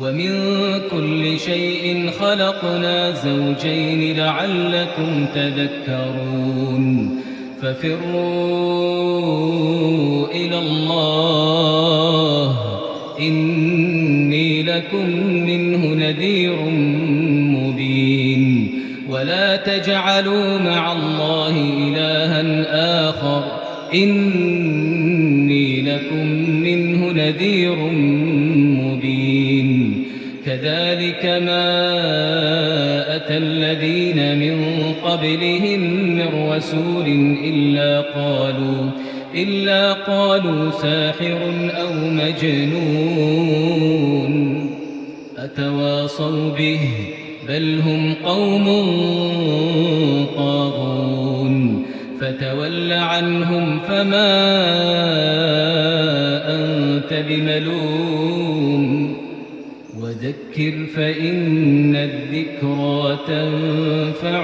ومن كل شيء خلقنا زوجين لعلكم تذكرون. ففروا إلى الله، إني لكم منه نذير مبين. ولا تجعلوا مع الله إلها آخر، إني لكم منه نذير مبين. كذلك ما أتى الذين من قبلهم من رسول إلا قالوا ساحر أو مجنون. أتواصوا به، بل هم قوم طاغون. فتول عنهم فما أنت بملوم. وذكر فإن الذكرى تنفع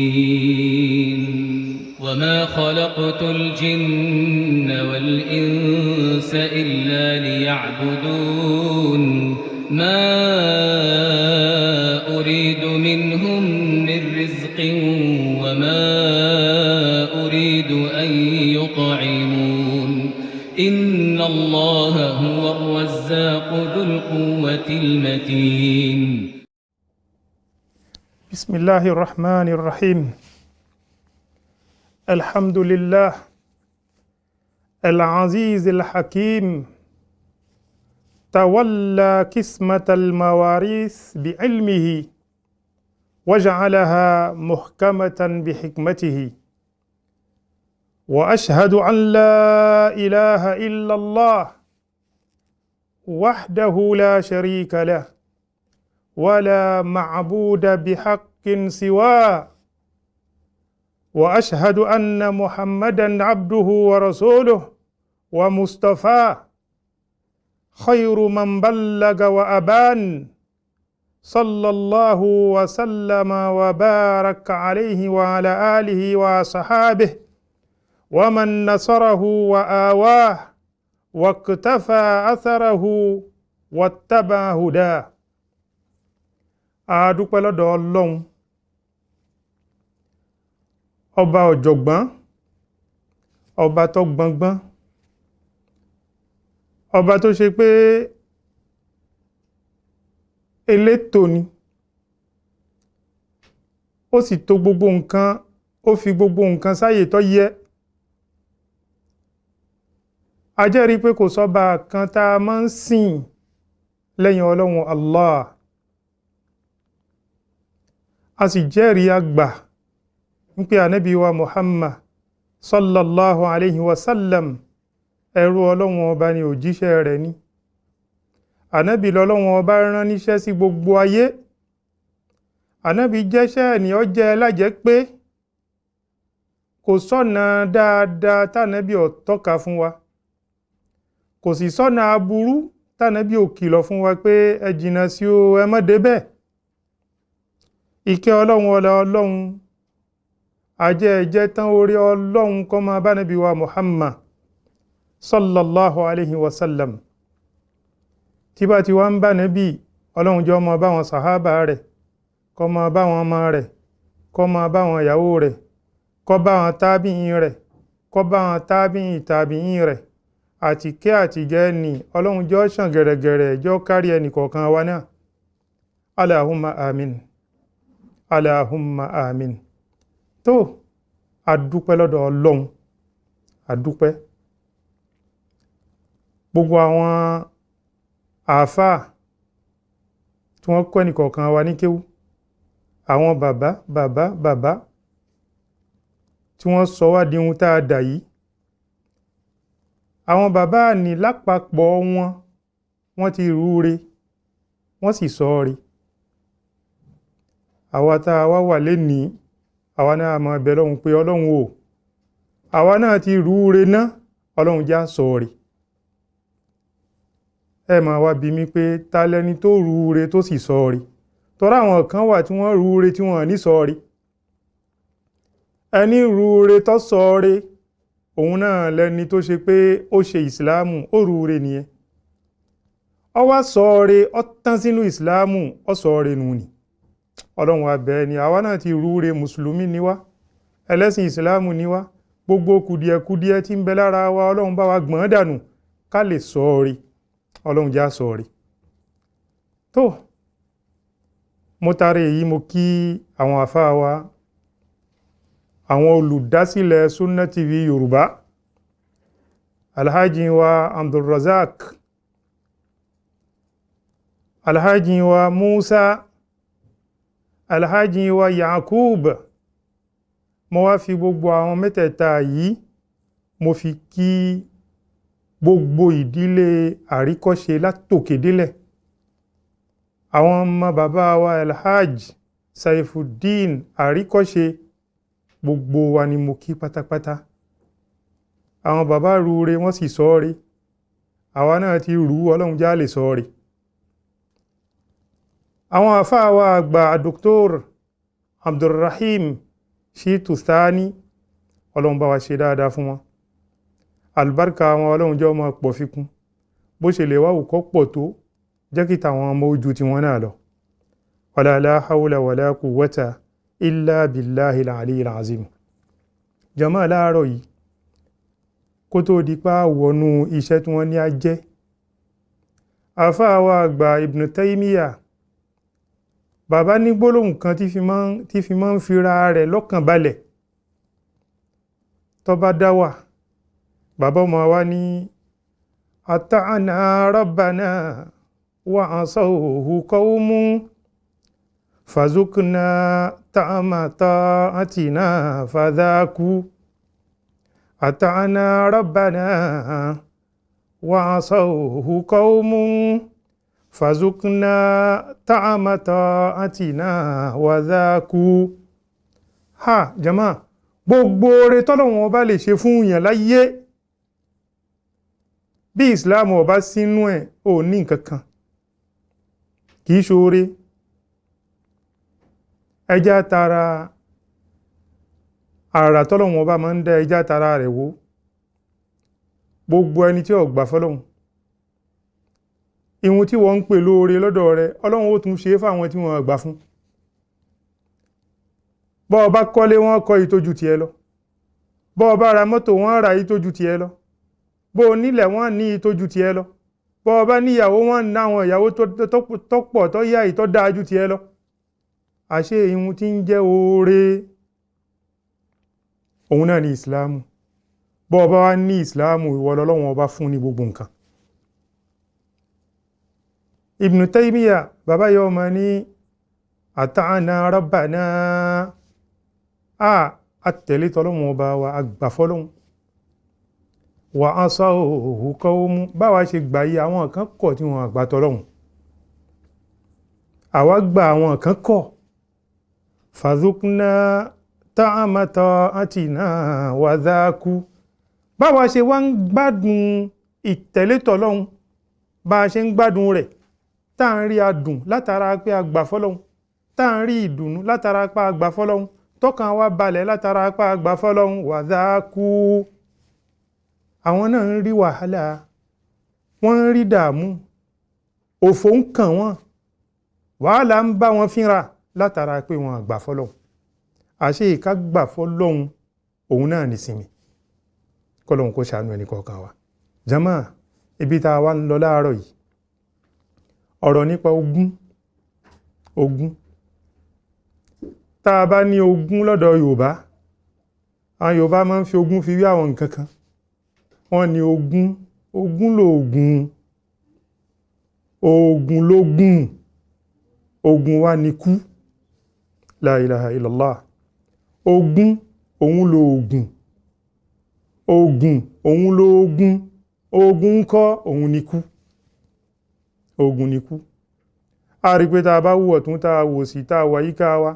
المؤمنين. وما خلقت الجن والإنس إلا ليعبدون. ما أريد منهم من رزق وما أريد أن يطعمون. إن الله هو الرزاق ذو القوة المتين. بسم الله الرحمن الرحيم. الحمد لله العزيز الحكيم، تولى قسمة المواريث بعلمه وجعلها محكمة بحكمته، وأشهد أن لا إله إلا الله وحده لا شريك له، ولا معبود بحق سواه، وأشهد أن محمدا عبده ورسوله ومصطفاه، خير من بلغ وأبان، صلى الله وسلم وبارك عليه وعلى آله وصحابه ومن نصره وآواه واقتفى أثره واتبع هداه. A dúpẹ́ lọ́dọ̀ Ọlọ́run, ọba ọ̀jọ̀gbọ́n, ọba tó gbọngbọ́n, ọba tó ṣe pé elétò ni, ó sì tò gbogbo nǹkan, ó fi gbogbo nǹkan sáyè tó yẹ. A jẹ́rìí pé kò sọ́ba kan tá a máa ń sìn lẹ́yìn Ọlọ́run Allah. A sì jẹ́rìí àgbà ń pé ànábì wa Muhammad sallallahu alayhi wa sallam, ẹrú Ọlọ́run ọba ni, òjíṣẹ́ rẹ̀ ni. Ànábì lọ́lọ́run ọba rán níṣẹ́ sí gbogbo ayé. Ànábì jẹ́ṣẹ́ ni ó jẹ́ lájẹ́ pé kò sọ́nà dáadáa tànábì ò tọ́ka fún wa, kò sì sọ́nà aburú tànábì ò kìlọ̀ fún wa pé ẹ jìnnà sí o, ẹ má débẹ̀. Ìkẹ́ Ọlọ́run, ọlá Ọlọ́run, ajẹ́ ẹ̀jẹ́ tán orí Ọlọ́run kó máa bá nábì wa Muhammad sallallahu alayhi wa sallam. Tí bá ti wá ń bá nábì, Ọlọ́run jọ máa bá wọn sàhábà rẹ̀, kó máa bá wọn ọmọ rẹ̀, kó máa bá wọn ìyàwó rẹ̀, kó bá wọn tábìyìn rẹ̀, kó bá wọn tábìyìn tábìyìn rẹ̀, àti kẹ́ àtìgẹ́ ni Ọlọ́run jọ ṣàn gẹ̀rẹ̀gẹ̀rẹ̀ jọ kárí ẹnì kọ̀ọ̀kan wa náà. Allahumma amin, Allahumma amin. Tó adúpẹ́ lọ́dọ̀ Ọlọ́run, adúpẹ́ gbogbo àwọn àáfàá tí wọ́n kọ́ ẹnì kọ̀ọ̀kan wa ní kéwú, àwọn bàbá bàbá bàbá tí wọ́n sọ wá di ohun tá a dà yìí. Àwọn bàbá ní lápapọ̀ wọn, wọ́n ti rúure, wọ́n sì sọ ọ́ re. Àwa tá a wá wà lénìí, àwa náà máa bẹ Ọlọ́run pé Ọlọ́run o, àwa náà ti rúure ná, Ọlọ́run já sọ ọ́ re. Ẹ máa wá bi mí pé ta lẹni tó rúure tó sì sọ ọ́ re? Tọ́rọ àwọn kan wà tí wọ́n rúure tí wọ́n ní sọ ọ́ re. Ẹni rúure tó sọ ọ́ re, òun náà lẹni tó ṣe pé ó ṣe ìsìláàmù, ó rúure nìyẹn. Ọ wá sọ̀ọ́re, ọ tán sínú ìsìláàmù, ọ sọ̀ọ́re nù ni. Ọlọ́run abẹ́ ni àwa náà ti rúure. Mùsùlùmí ni wá, ẹlẹ́sìn ìsìláàmù ni wá. Gbogbo kùdìẹ̀kudiẹ tí ń bẹ lára wa, Ọlọ́run bá wa gbọ̀n dànù ká lè sọ̀ọ́re. Ọlọ́run já sọ̀ọ́re. Tó mo taari èyí, mo kí àwọn àfáà wa, àwọn olùdásílẹ̀ Sunna TV Yorùbá, Alhaji wa Abdulrazak, Alhaji wa Musa, Alhaji wa Yakub. Mo wá fi gbogbo àwọn mẹ́tẹ̀ẹ̀ta yìí, mo fi kí gbogbo ìdílé Àríkọ́ṣe látòkè délẹ̀, àwọn ọmọ bàbá wa Alhaj Saifuddin Àríkọ́ṣe, gbogbo wa ni mo kí pátápátá. Àwọn bàbá rúure, wọ́n sì sọ́ọ́re. Àwa náà ti rú, Ọlọ́run já lè sọ́ọ́re. Àwọn àfáà wa àgbà, Dr. Abdulrahim Shitu Thani, Ọlọ́run bá wa ṣe dáadáa fún wọn. Àlùbáríkà wọn, Ọlọ́run jẹ́ ọmọ pọ̀ fikún. Bó ṣe lè wá òkọ́ pọ̀ tó, jẹ́ kí tàwọn ọmọ ojú tiwọn náà lọ. Wala la hawla wala quwwata illa billahi al-aliyyil azim. Jàmáà, láàárọ̀ yìí, kó tó di pa wọnú iṣẹ́ tí wọ́n ní á jẹ́, àfáà wa àgbà Ibn Taymiyyah, bàbá ní gbólóhùn kan tí fi máa ń fira rẹ̀ lọ́kàn balẹ̀ tó bá dá wà. Bàbá ọmọ wa ní ata'ana rabbana wa asawhu qawmun fazukna ta'ama ta'atina fadhaku. Ata'ana rabbana wa asawhu qawmun fazukna ta'ama ta'atina wadhaku. Ha jama, gbogbo oore tọ́lọ́run ọba lè ṣe fún yàn láyé, bí ìsìláàmù ọba sínú ẹ̀, ò ní nǹkan kan, kì í ṣoore. Ẹjá tara àrà tọ́lọ́run ọba máa ń dá, ẹjá tara rẹ̀ wó. Gbogbo ẹni tí ó gbà fọ́lọ́run, ìhun tí wọ́n ń pè lóore lọ́dọ̀ rẹ̀, Ọlọ́run ó tún ṣe é fáwọn tí wọ́n gbà fún. Bọ́ ọ bá kọ́lé, wọ́n kọ́ ìtójú tiẹ̀ lọ. Bọ́ ọ bá ra mọ́tò, wọ́n ra ìtójú tiẹ̀ lọ. Bó o nílẹ̀, wọ́n ní ìtójú tiẹ̀ lọ. Bọ́ ọ bá níyàwó, wọ́n ní àwọn ìyàwó tó pọ̀, tó yá, ìtọ́ dáa ju tiẹ̀ lọ. Àṣé ìhun tí ń jẹ́ oore, òun náà ní ìsìláàmù. Bọ́ ọ bá wá ní ìsìláàmù, ìwọ lọ́lọ́run ọba fún ní gbogbo nǹkan. Ibn Taymiyyah, bàbá yọ ọmọ ní ata'ana rabbana, a àtẹ̀lé tọ́lọ́run ọba wa, àgbà fọ́lọ́run. Wa asawhu qawmu, báwa ṣe gbà yí, àwọn kan kọ̀ tí wọ́n àgbà tọ́lọ́run, àwa gba, àwọn kan kọ̀. Fadhukna ta'ama ta'atina wa dhaku. Báwa ṣe wá ń gbádùn ìtẹ̀lé tọ́lọ́run, bá a ṣe ń gbádùn rẹ̀, tá à ń rí adùn látara pé a gbà fọ́lọ́run, tá à ń rí ìdùnnú látara pé a gbà fọ́lọ́run, tọ́kàn wa balẹ̀ látara pé a gbà fọ́lọ́run, wa dhaku, àwọn náà ń rí wàhálà, wọ́n ń rí dààmú, òfò ń kàn wọ́n, wàhálà ń bá wọn fínra látara pé wọn àgbà fọ́lọ́hun. Àṣé ìka gbà fọ́lọ́hun, òun náà nìsinmi. Kọ́lọ́hun kó ṣàánú ẹnì kọ̀ọ̀kan wa. Jama, ibi tá a wá ń lọ láàárọ̀ yìí, ọ̀rọ̀ nípa ogún. Ogún, tá a bá ní ogún lọ́dọ̀ Yorùbá, àwọn Yorùbá máa ń fi ogún fi wí àwọn nǹkan kan. Wọ́n ní ogún, ogún lóògùn, oògùn lógún, ogun wa ní kú. La ilaha illallah. Ogún òun lóògùn, oògùn òun lóògùn, ogun ńkọ́? Òun ní kú, ogun ní kú. A rí pé tá a bá wù ọ̀tún, tá a wò sí, tá a wà yíká wa,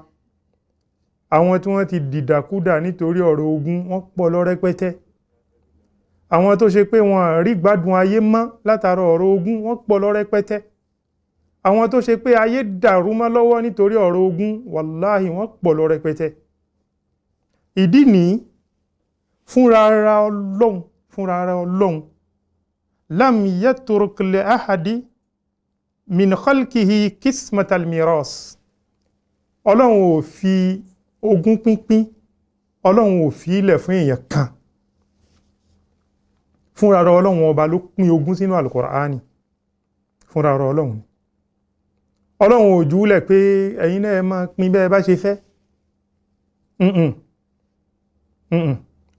àwọn tí wọ́n ti dìdàkúdà nítorí ọ̀rọ̀ ogun, wọ́n pọ̀ lọ rẹpẹtẹ. Àwọn tó ṣe pé wọn rí gbádùn ayé mọ́ látara ọ̀rọ̀ ogun, wọ́n pọ̀ lọ rẹpẹtẹ. Àwọn tó ṣe pé ayé dàrú mọ́ lọ́wọ́ nítorí ọ̀rọ̀ ogun, wàláhì, wọ́n pọ̀ lọ rẹpẹtẹ. Ìdí nìí, fúnra ara Ọlọ́run, fúnra ara Ọlọ́run, lam yatruk li ahadi. min khalqihi kismatal miras. Ọlọ́run ò fi ogún pínpín, Ọlọ́run ò fi ilẹ̀ fún èèyàn kan. Fúnra rẹ̀ Ọlọ́run ọba ló pín ogún sínú Al-Qur'ani, fúnra rẹ̀ Ọlọ́run. Ọlọ́run ò jùúlẹ̀ pé ẹ̀yin náà ẹ máa pín bẹ́ẹ̀ bá ṣe fẹ́.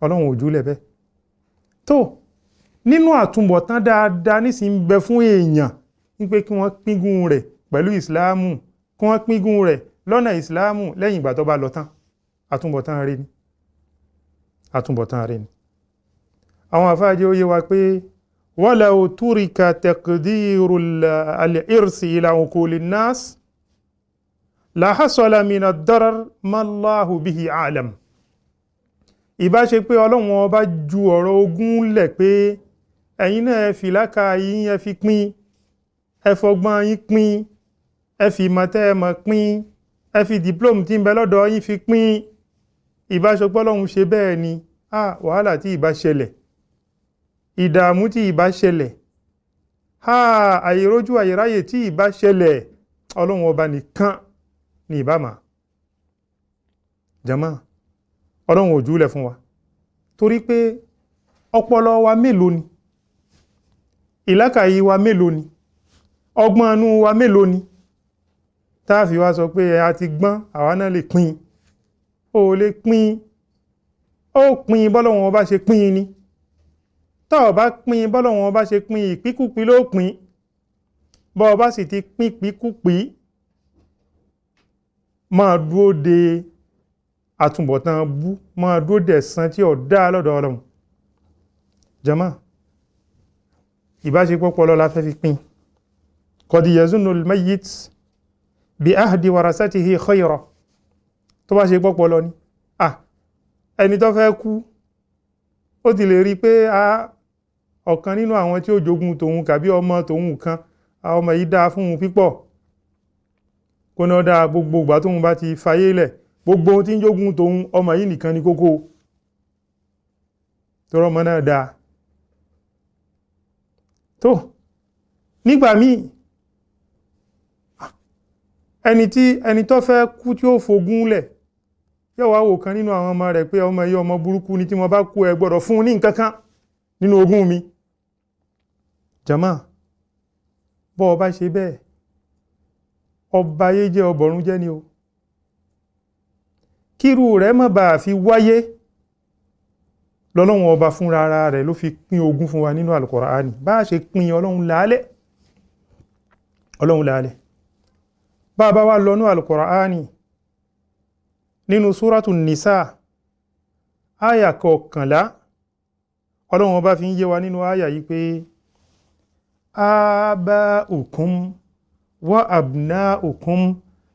Ọlọ́run ò jùúlẹ̀ bẹ́ẹ̀. Tó nínú àtúbọ̀tán dáadáa nísìnyí ń bẹ fún èèyàn wípé kí wọ́n pínkún rẹ̀ pẹ̀lú ìsìláàmù, kí wọ́n pínkún rẹ̀ lọ́nà ìsìláàmù lẹ́yìn ìgbà tó bá lọ tán. Àtúbọ̀tán rẹ̀ ni, àtúbọ̀tán rẹ̀ ni. Àwọn àfáàjẹ́ ó yé wa pé walaw turika taqdiru al-irsi ila uquli an-nas la hasala min ad-darar ma Allahu bihi a'lam. Ìbá ṣe pé Ọlọ́run ọba ju ọ̀rọ̀ ogún lẹ̀ pé ẹ̀yin náà ẹ fi làákà yín ẹ fi pín, ẹ fọgbọ́n yín pín, ẹ fi ìmọ̀ tẹ́ ẹ mọ̀ pín, ẹ fi diplôme tí ń bẹ lọ́dọ̀ yín fi pín. Ìbá ṣe pé Ọlọ́run ṣe bẹ́ẹ̀ ni, wàhálà tí ìbá ṣẹlẹ̀, ìdààmú tí ìbá ṣẹlẹ̀, àìrójú àìráyè tí ìbá ṣẹlẹ̀, Ọlọ́run ọba nìkan ni ìbá mà. Jàmá, Ọlọ́run ò júlẹ̀ fún wa torí pé ọpọlọ wa mélòó ni, ìlàkàyè wa mélòó ni, ọgbọ́n inú wa mélòó ni, tá a fi wá sọ pé a ti gbọ́n, àwa náà lè pín. Ó lè pín, ó pín bọ́lọ́run ọba ṣe pín ni. Tá ò bá pín bọ́lọ́run ọba ṣe pín, ìpínkúpín ló pín. Bọ́ ọba sì ti pín pínkúpín, máa dúró de àtúbọ̀tán bú, máa dúró de ẹ̀san tí ò dá lọ́dọ̀ Ọlọ́run. Jàmá, ìbáṣepọ̀ pọlọ la fẹ́ fi pín. Qad yazunnu al-mayyit bi ahdi warasatihi khayra. Tó bá ṣe pọ́pọ́ lọ ni, ẹni tó fẹ́ kú ó ti lè rí i pé ọ̀kan nínú àwọn tí ó jogun tòun kàbí ọmọ tòun kan, ọmọ yìí dáa fún un pípọ̀, kó náà dáa gbogbo ìgbà tóun bá ti fayé lẹ̀, gbogbo ohun tí ń jogun tòun ọmọ yìí nìkan ni kókó, tọrọ ọmọ náà dáa. Tó nígbà míì, ẹni tó fẹ́ kú tí ó fogún lẹ̀ yóò wá wò kan nínú àwọn ọmọ rẹ̀ pé ọmọ yìí ọmọ burúkú ni, tí mo bá kú ẹ gbọ́dọ̀ fún un ní nǹkan kan nínú ogún mi. Jàmá, bọ́ ọba ṣe bẹ́ẹ̀, ọba ayé jẹ́ ọbọ̀rún jẹ́ ni o. Kírú rẹ̀ má bàa fi wáyé lọ́lọ́run ọba fúnra ara rẹ̀ ló fi pín ogún fún wa nínú Al-Qur'ani. Bá a ṣe pín, Ọlọ́run làálẹ̀, Ọlọ́run làálẹ̀. Bá a bá wá lọ́nú Al-Qur'ani nínú Súrátù Nìsá áyà 11, Ọlọ́run ọba fi ń yé wa nínú áyà yìí pé aba'ukum wa abna'ukum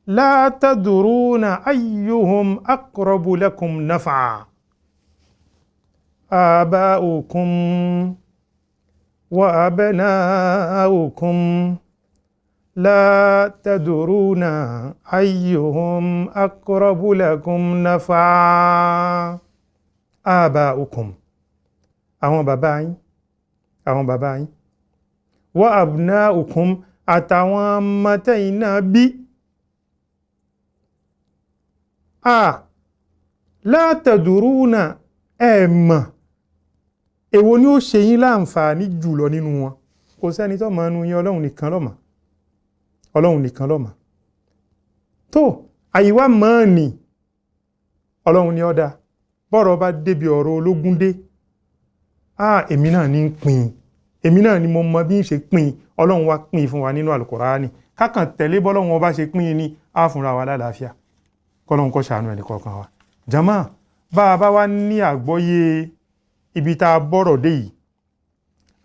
la tadruna ayyuhum aqrabu lakum naf'a. Aba'ukum wa abna'ukum la tadruna ayyuhum aqrabu lakum naf'a. Aba'ukum, àwọn bàbá yín, àwọn bàbá yín, wa abna'ukum, àtàwọn ọmọ tẹ́yin náà bí. La tadruna, ẹ mọ̀ èwo ni ó ṣe yín láǹfààní jùlọ nínú wọn. Kò sẹ́ni tó mọ̀ nínú yín, Ọlọ́run nìkan ló mọ̀, Ọlọ́run nìkan ló mọ̀. Tó àyíwá mọ́ ni Ọlọ́run ni ó dá. Bọ́rọ̀ bá débi ọ̀rọ̀ ológun dé, èmi náà ní ń pín, èmi náà ni mo mọ bí ń ṣe pín. Ọlọ́run wá pín fún wa nínú Al-Qur'ani. Kákan tẹ̀lé bọ́lọ́run ọba ṣe pín ní, á fúnra wa lálàáfíà. Kọ́lọ́run kó ṣàánú ẹnì kọ̀ọ̀kan wa. Jàmá, bá a bá wá ní àgbọ́yé ibi tá a bọ́rọ̀ dé yìí,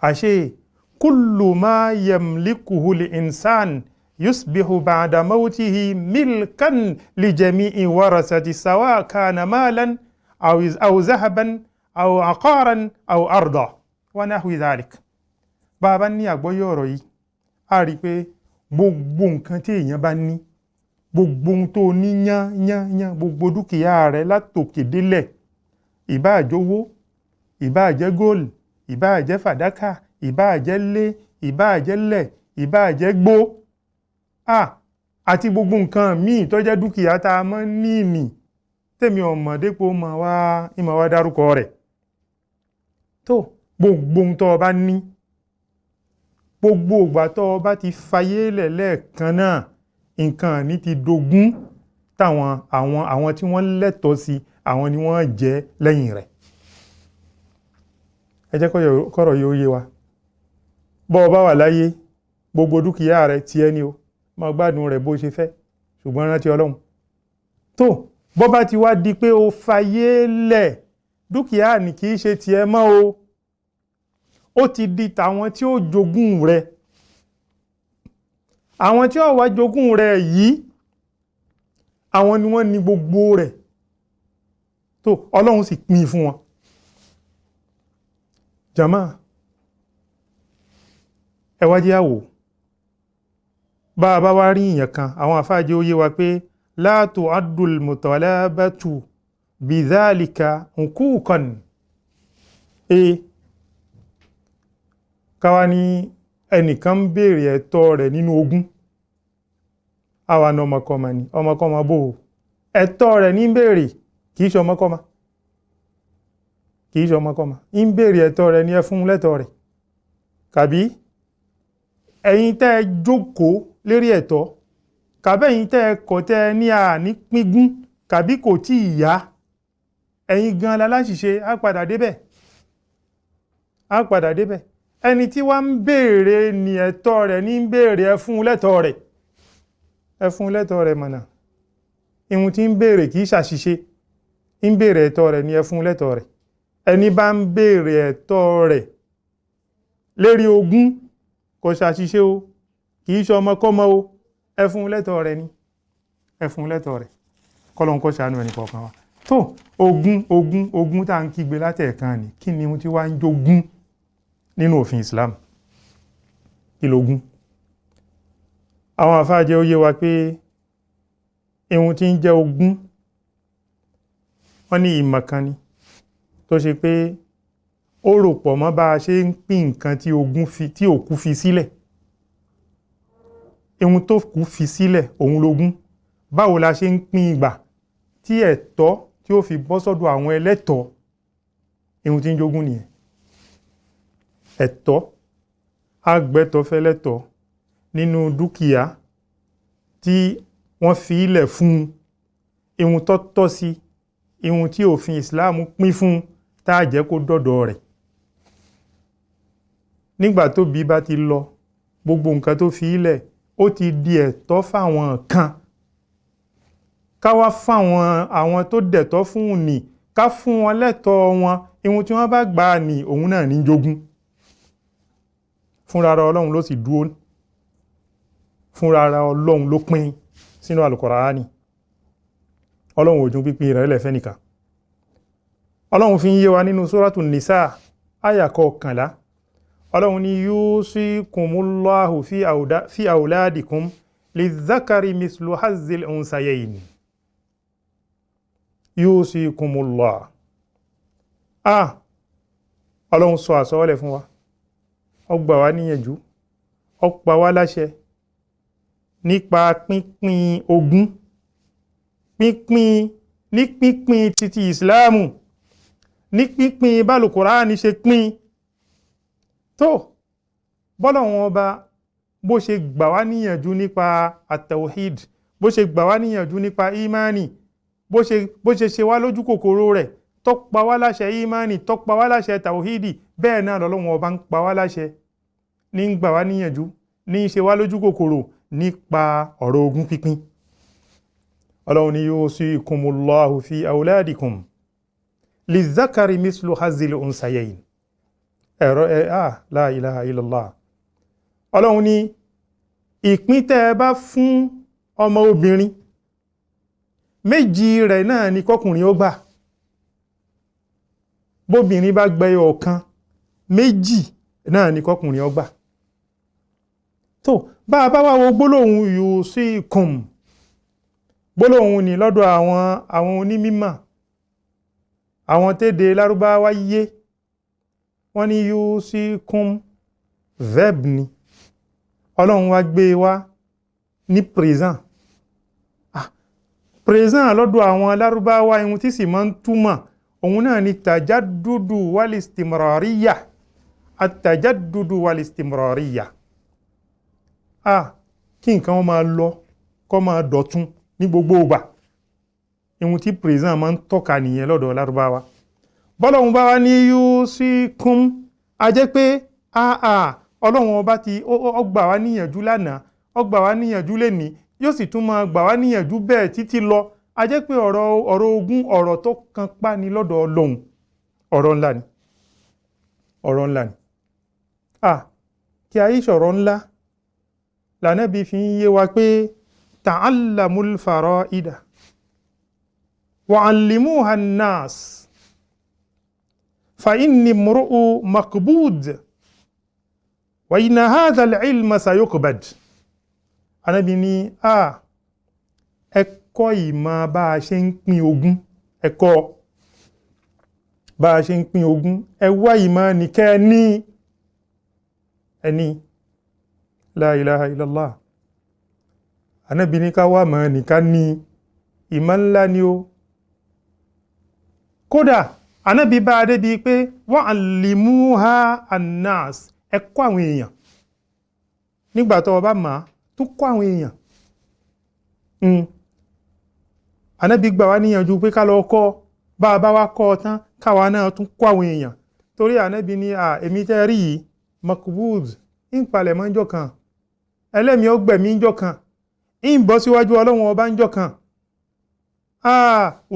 àṣé kullu ma yamlikuhu li-insan yusbihu ba'da mawtihi milkan li jami'i warasati sawa kana malan aw zahaban aw aqaran aw arda wa nahwi dhalik. Bá a bá ní àgbọ́yé ọ̀rọ̀ yìí, a rí i pé gbogbo nǹkan tí èèyàn bá ní, gbogbo ohun tó ní yán yán yán, gbogbo dúkìá rẹ̀ látòkè délẹ̀, ìbáà jówó, ìbáà jẹ́ góòlù, ìbáà jẹ́ fàdákà, ìbáà jẹ́ lé, ìbáà jẹ́ lẹ̀, ìbáà jẹ́ gbó, Àti gbogbo nǹkan míì tó jẹ́ dúkìá tá a mọ́ ní ìní tèmi ọmọ dépò mọ̀ wá ìmọ̀ wá dárúkọ rẹ̀. Tó gbogbo ohun tó o bá ní, gbogbo ìgbà tó o bá ti fayé lẹ̀ lẹ́ẹ̀kan náà, nǹkan ní ti dogún táwọn àwọn tí wọ́n lẹ́tọ̀ọ́ sí, àwọn ni wọ́n jẹ́ lẹ́yìn rẹ̀. Ẹ jẹ́ kọ́rọ̀ yóò yé wa. Bọ́ ọ bá wà láyé, gbogbo dúkìá rẹ̀ tiẹ̀ ni o, máa gbádùn rẹ̀ bó ṣe fẹ́, ṣùgbọ́n rántí Ọlọ́run. Tó bọ́ bá ti wá di pé o fayé lẹ̀, dúkìá ni kì í ṣe tiẹ̀ mọ́ o, ó ti di tàwọn tí ó jogún rẹ̀. Àwọn tí ó wá jogún rẹ̀ yìí, àwọn ni wọ́n ní gbogbo rẹ̀. Tó Ọlọ́run sì pín fún wọn. Jàmá, ẹ wá jẹ́ á wò. Bá a bá wá rí èèyàn kan, àwọn àfáà jẹ́ ó yé wa pé la tu'addul mutalabatu bidhalika huquqan. Káwa ní ẹnìkan ń béèrè ẹ̀tọ́ rẹ̀ nínú ogún. Àwa ní ọmọkọ́mọ ni, ọmọkọ́mọ bò ó. Ẹ̀tọ́ rẹ̀ ní ń béèrè, kì í ṣe ọmọkọ́mọ. Kì í ṣe ọmọkọ́mọ. Ń béèrè ẹ̀tọ́ rẹ̀ ní ẹ fún lẹ́tọ̀ọ́ rẹ̀. Kàbí ẹ̀yin tẹ́ ẹ jókòó lérí ẹ̀tọ́, kàbí ẹ̀yin tẹ́ ẹ kọ̀ tẹ́ ẹ ní àní píngún, kàbí kò tí ì yá, ẹ̀yin gan laláṣìṣe, á padà débẹ̀. Á padà débẹ̀. Ẹni tí wá ń béèrè ní ẹ̀tọ́ rẹ̀ ní ń béèrè, ẹ fún lẹ́tọ̀ọ́ rẹ̀. Ẹ fún lẹ́tọ̀ọ́ rẹ̀ mọ̀nà. Ihun tí ń béèrè kì í ṣàṣìṣe. Ń béèrè ẹ̀tọ́ rẹ̀ ní ẹ fún lẹ́tọ̀ọ́ rẹ̀. Ẹni bá ń béèrè ẹ̀tọ́ rẹ̀ lérí ogún kò ṣàṣìṣe o, kì í ṣe ọmọkọ́mọ o, ẹ fún lẹ́tọ̀ọ́ rẹ̀ ni. Ẹ fún lẹ́tọ̀ọ́ rẹ̀. Kọ́lọ́n kó ṣàánú ẹnì kọ̀ọ̀kan wa. Tó ogún ogún ogún tá à ń kígbe látẹ̀ẹ̀kan ni, kí ni ohun tí wá ń jogún nínú òfin Islam? Kí logún? Àwọn àfáà jẹ́ ó yé wa pé ihun tí ń jẹ́ ogún, wọ́n ní ìmọ̀ kan ni tó ṣe pé ó rò pọ̀ mọ́ bá a ṣe ń pín nǹkan tí ogún fi, tí òkú fi sílẹ̀. Ihun tó kú fi sílẹ̀ òun logún. Báwo la ṣe ń pín ìgbà tí ẹ̀tọ́ tí ó fi bọ́ sọ́dọ̀ àwọn ẹlẹ́tọ̀ọ́? Ihun tí ń jogún nìyẹn. Ẹ̀tọ́, agbẹ́tọ̀ fẹ́lẹ́tọ̀ nínú dúkìá tí wọ́n fi ilẹ̀ fún un, ihun tó tọ́ sí, ihun tí òfin Islam pín fún tá a jẹ́ kó dọ̀dọ̀ rẹ̀. Nígbà tó bí bá ti lọ, gbogbo nǹkan tó fi ilẹ̀ ó ti di ẹ̀tọ́ fáwọn kan. Ká wá fáwọn àwọn tó dẹ̀tọ́ fún un ní, ká fún wọn lẹ́tọ̀ọ́ wọn, ihun tí wọ́n bá gbà ní òun náà ní jogún. Fúnra ara Ọlọ́run ló sì dúró. Fúnra ara Ọlọ́run ló pín sínú Àlùkùránì. Ọlọ́run ò jún pínpín rẹ̀ lẹ́fẹ́ nìkan. Ọlọ́run fi ń yé wa nínú Súrátù Nìsá, àyà kọkànlá. Ọlọ́run ní yusikumullahu fi awladikum lizzakari mislu hazzil unsayayn. Yusikumullah. Ọlọ́run sọ àsọọ́lẹ̀ fún wa. Ó gbà wá níyànjú, ó pa wá láṣẹ nípa pínpín ogún, pínpín ní pínpín títí Ìsìláàmù, ní pínpín bálùkùránì ṣe pín. Tó bọ́lọ́run ọba bó ṣe gbà wá níyànjú nípa àtàwhíd, bó ṣe gbà wá níyànjú nípa ìmánì, bó ṣe ṣe wá lójú kòkòrò rẹ̀, tó pa wá láṣẹ ìmánì, tó pa wá láṣẹ tàwhídì, bẹ́ẹ̀ náà lọ́lọ́run ọba ń pa wá láṣẹ, ní ń gbà wá níyànjú, ní ń ṣe wá lójú kòkòrò nípa ọ̀rọ̀ ogún pínpín. Ọlọ́run ní yusikumullahu fi awladikum lizzakari mislu hazil unsayayn. Ẹ̀rọ ẹ̀ la ilaha illallah. Ọlọ́run ní ìpín tẹ́ ẹ bá fún ọmọ obìnrin, méjì rẹ̀ náà ni kọkùnrin ó gbà. Bóbìnrin bá gbẹyọ ọ̀kan, méjì náà ni kọkùnrin ó gbà. Tó bá a bá wá wo gbólóhùn yusikum, gbólóhùn ní lọ́dọ̀ àwọn onímímọ̀, àwọn tédè Lárúbáwá yé, wọ́n ní yusikum verb ni. Ọlọ́run wá gbé wá Ní présent. Ah, présent lọ́dọ̀ àwọn alárúbáwá, ihun tí sì máa ń túmọ̀ òun náà ni tajadudu walistimrariya, atajadudu walistimrariya. Ah, kí nǹkan máa lọ kó máa dọ̀tun ní gbogbo ìgbà. Ihun tí présent máa ń tọ́ka nìyẹn lọ́dọ̀ alárúbáwá. Bọ́lọ́hun bá wá ní yusikum, a jẹ́ pé àà Ọlọ́run ọba ti ó gbà wá níyànjú lánàá, ó gbà wá níyànjú lénìí, yóò sì tún máa gbà wá níyànjú bẹ́ẹ̀ títí lọ. A jẹ́ pé ọ̀rọ̀ ogún, ọ̀rọ̀ tó kan pa ni lọ́dọ̀ Ọlọ́run, ọ̀rọ̀ ńlá ni, ọ̀rọ̀ ńlá ni. Kí ayé sọ̀rọ̀ ńlá lànàbí fi ń yé wa pé ta'allamul fara'ida wa 'allimuha an-nas fa inni mru'u maqbud wa inna hadha al-ilma sayuqbad. Ànábì ní ẹ kọ́ ìmọ̀ bá a ṣe ń pín ogún, ẹ kọ́ bá a ṣe ń pín ogún, ẹ wá ìmọ̀ nìkẹ́ ní ẹni. La ilaha illallah. Ànábì ní ká wá mọ̀ nìká ní ìmọ̀ ńlá ni ó. Kódà Ànábì bá a débi pé wa'allimuha annas, ẹ kọ́ àwọn èèyàn. Nígbà tó o bá máa tún kọ́ àwọn èèyàn. Ànábì gbà wá níyànjú pé ká lọ kọ́, bá a bá wá kọ́ ọ tán káwa náà tún kọ́ àwọn èèyàn. Torí Ànábì ní èmi tẹ́ rí yìí makbud, ń palẹ̀ mọ́ ńjọ́ kan, ẹlẹ́mìí ó gbẹ̀mí ńjọ́ kan, ń bọ́ síwájú Ọlọ́run ọba ńjọ́ kan.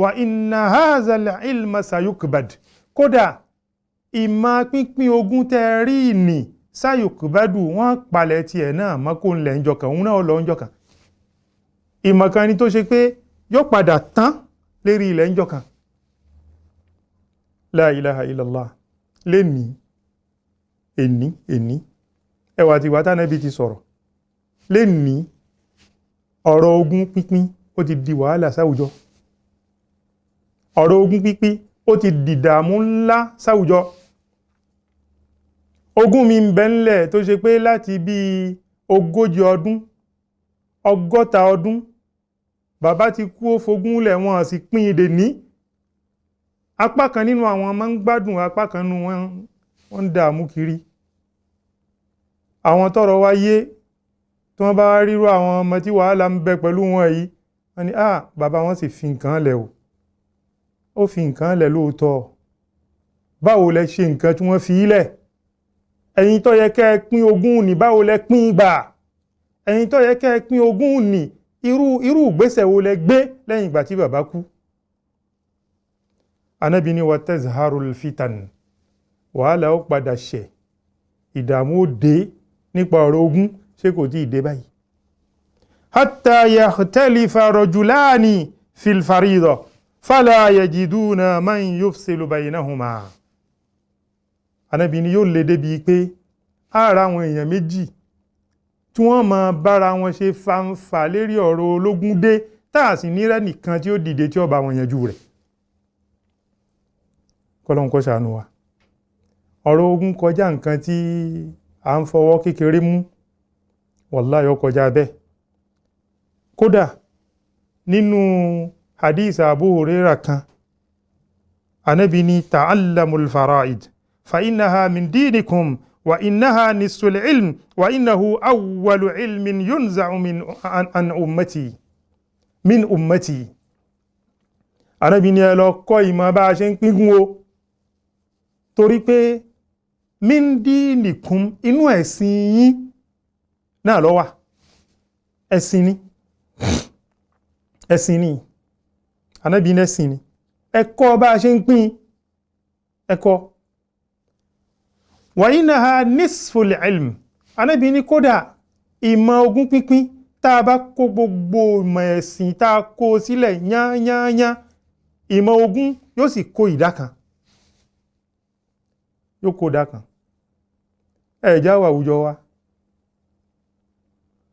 Wa inna hadha al-ilma sayukbad. Kódà ìmọ̀ pínpín ogún tẹ́ rí ní sayukbadu, wọ́n palẹ̀ tiẹ̀ náà mọ́ kó ńlẹ̀ ńjọ́ kan, òun náà lọ ńjọ́ kan. Ìmọ̀ kan ni tó ṣe pé yóò padà tán lérí ilẹ̀ ńjọ́ kan. La ilaha illallah. Lénìí, èní èní, ẹwà tí wà tánàbí ti sọ̀rọ̀ lénìí, ọ̀rọ̀ ogún pínpín ó ti di wàhálà sáwùjọ. Ọ̀rọ̀ ogún pínpín ó ti dìdààmú ńlá sáwùjọ. Ogún mi ń bẹ ńlẹ̀ tó ṣe pé láti bí 40 ọdún, 60 ọdún, bàbá ti kú, ó fogún lẹ̀, wọ́n sì pín ìdè ní. Apá kan nínú àwọn ọmọ ń gbádùn, apá kan nínú wọn wọ́n ń dààmú kiri. Àwọn tọ́rọ̀ wá yé tí wọ́n bá rírú àwọn ọmọ tí wàhálà ń bẹ pẹ̀lú wọn yìí, wọ́n ní bàbá wọn sì fi nǹkan lẹ̀ o. Ó fi nǹkan lẹ̀ lóòótọ́. Báwo lẹ ṣe nǹkan tí wọ́n fi lẹ̀? Ẹ̀yin tó yẹ kẹ́ ẹ pín ogún ní, báwo lẹ pín gbà? Ẹ̀yin tó yẹ kẹ́ ẹ pín ogún ní, irú ìgbésẹ̀ wo lẹ gbé lẹ́yìn ìgbà tí bàbá kú? Ànábì ní wa tazharul fitan, wàhálà ó padà ṣẹ̀, ìdààmú ó dé nípa ọ̀rọ̀ ogún. Ṣé kò tí ì dé báyìí? Hatta yakhtalifa rajulani fil farida fala yajiduna man yufsilu baynahuma. Ànábì ní yóò lè débi pé ara àwọn èèyàn méjì tí wọ́n máa bára wọn ṣe fanfà lérí ọ̀rọ̀ ológun dé, táà sì ní rẹ́nìkan tí ó dìde tí ó bá wọn yanjú rẹ̀. Kọ́lọ́hun kó ṣàánú wa. Ọ̀rọ̀ ogún kọjá nǹkan tí à ń fọwọ́ kékeré mú, wàláhì ó kọjá bẹ́ẹ̀. Kódà nínú hadith Abu Huraira kan, Ànábì ní ta'allamul fara'id fa innaha min dinikum wa innaha nisful ilm wa innahu awwalu ilmin yunza'u min an ummati min ummati. Ànábì ní ẹ lọ kọ́ ìmọ̀ bá a ṣe ń pínkún o, torí pé min dinikum, inú ẹ̀sìn yín náà ló wà. Ẹ̀sìn ni, ẹ̀sìn ni. Ànábì ní ẹ̀sìn ni. Ẹ kọ́ bá a ṣe ń pín, ẹ kọ́. Wa innaha nisful ilm. Ànábì ní kódà ìmọ̀ ogún pínpín, tá a bá kó gbogbo ìmọ̀ ẹ̀sìn tá a kó sílẹ̀ yányányá, ìmọ̀ ogún yóò sì kó ìdá kan, yóò kó ìdá kan. Ẹ̀já wà àwùjọ wa,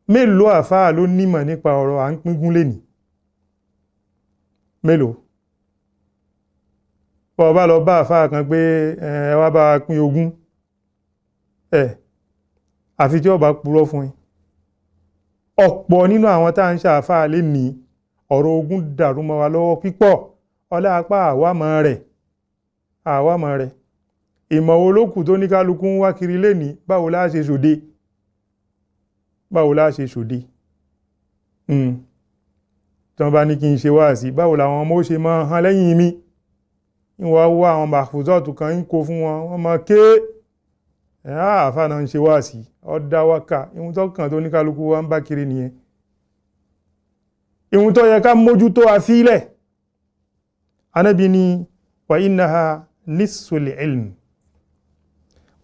mélòó àfáà ló nímọ̀ nípa ọ̀rọ̀ à ń pínkún lénìí? Mélòó? Bọ́ bá lọ bá àfáà kan pé ẹ wá bá wa pín ogún, ẹ àfi tí ó bá purọ́ fún yín. Ọ̀pọ̀ nínú àwọn tá à ń ṣàáfàá lè ní ọ̀rọ̀ ogún dàrú mọ́ wa lọ́wọ́ pípọ̀. Ọlá apá àwámọ̀ rẹ̀, àwámọ̀ rẹ̀. Ìmọ̀ wo ló kù tó ní kálukú ń wá kiri lénìí? Báwo la ṣe ṣòde? Báwo la ṣe ṣòde? Tí wọ́n bá ní kí n ṣe wáàsí, báwo làwọn ọmọ ó ṣe máa hàn lẹ́yìn mi? Ìwà wá àwọn màfúzọ́ọ̀tù kan ń kó fún wọn, wọ́n máa ké. Àáfàá náà ń ṣe wáàsí, ọ̀dà wákà. Ìhun tó kàn tó ní kálukú wa ń bá kiri nìyẹn. Ìhun tó yẹ ká mójútó àfílẹ̀. Anábì ní wa innaha nisful ilm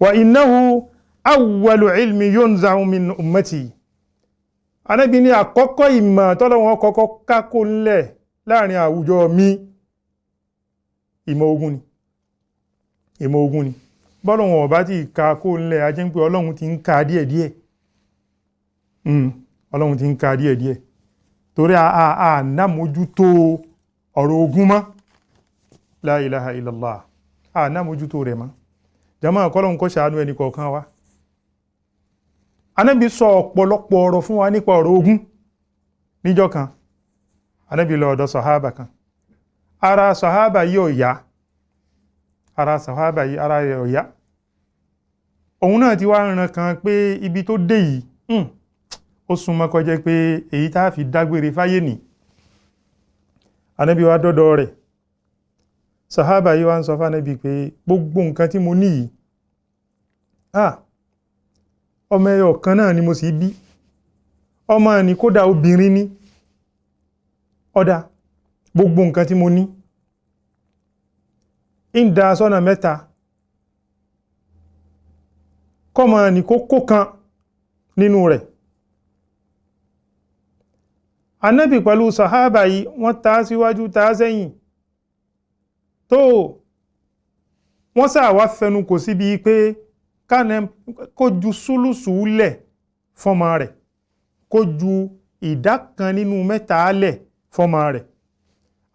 wa innahu awwalu ilmi yunza'u min ummati. Anábì ní àkọ́kọ́ ìmọ̀ tọ́lọ́wọ́n kọ́kọ́ kákó ńlẹ̀ láàrin àwùjọ mi, ìmọ̀ ogun ni. Ìmọ̀ ogun ni. Bọ́lọ̀wọ̀n ọ̀bá ti ka kó ńlẹ̀, a jẹ́ ń pé Ọlọ́run ti ń ka díẹ̀díẹ̀. Ọlọ́run ti ń ka díẹ̀díẹ̀. Torí a námójútó ọ̀rọ̀ ogun mọ́. La ilaha illallah. A námójútó rẹ̀ mọ́. Jàmáà, kọ́lọ́hun kó ṣàánú ẹnì kọ̀ọ̀kan wa. Anábì sọ ọ̀pọ̀lọpọ̀ ọ̀rọ̀ fún wa nípa ọ̀rọ̀ ogun. Níjọ́ kan, Anábì lọ ọ̀dọ̀ sàhábà kan. Ara sàhábà yìí ò yá. Ara sàhábà yìí, ara rẹ̀ ò yá. Òun náà ti wá ràn kan pé ibi tó dé yìí, ó súnmọ́ kó jẹ́ pé èyí tá a fi dágbére fáyé nì. Anábì wá dọ́dọ̀ rẹ̀. Sàhábà yìí wá ń sọ fánábì pé gbogbo nǹkan tí mo ní yìí, ọmọ ẹyọ kan náà ni mo sì bí. Ọmọ ní kódà obìnrin ní. Ọ̀dà gbogbo nǹkan tí mo ní ń da sọ́nà mẹ́ta, kọ́mọ ní kókó kan nínú rẹ̀. Anábì pẹ̀lú sàhábà yìí wọ́n ta síwájú ta sẹ́yìn tó wọ́n sáà wá fẹnu kò síbi pé kó ju súlùsù lẹ̀ fọ́mọ rẹ̀, kó ju ìdá kan nínú mẹ́ta lẹ̀ fọ́mọ rẹ̀.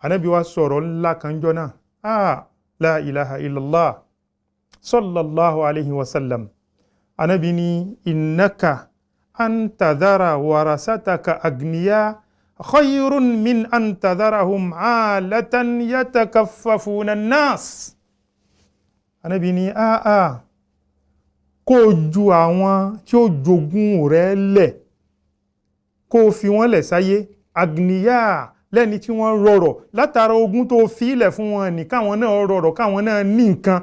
Anábì wá sọ̀rọ̀ ńlá kan jọ náà. La ilaha illallah sallallahu alayhi wa sallam. Anábì ní innaka an tadhara warasataka agniya khayrun min an tadharahum alatan yatakaffafuna an-nas. Anábì ní kó ju àwọn tí ó jogún rẹ̀ lẹ̀, kó fi wọ́n lẹ̀ sáyé agniya, lẹ́ni tí wọ́n rọrọ̀ látara ogún tó fi ilẹ̀ fún wọn ní, káwọn náà rọrọ̀, káwọn náà ní nǹkan.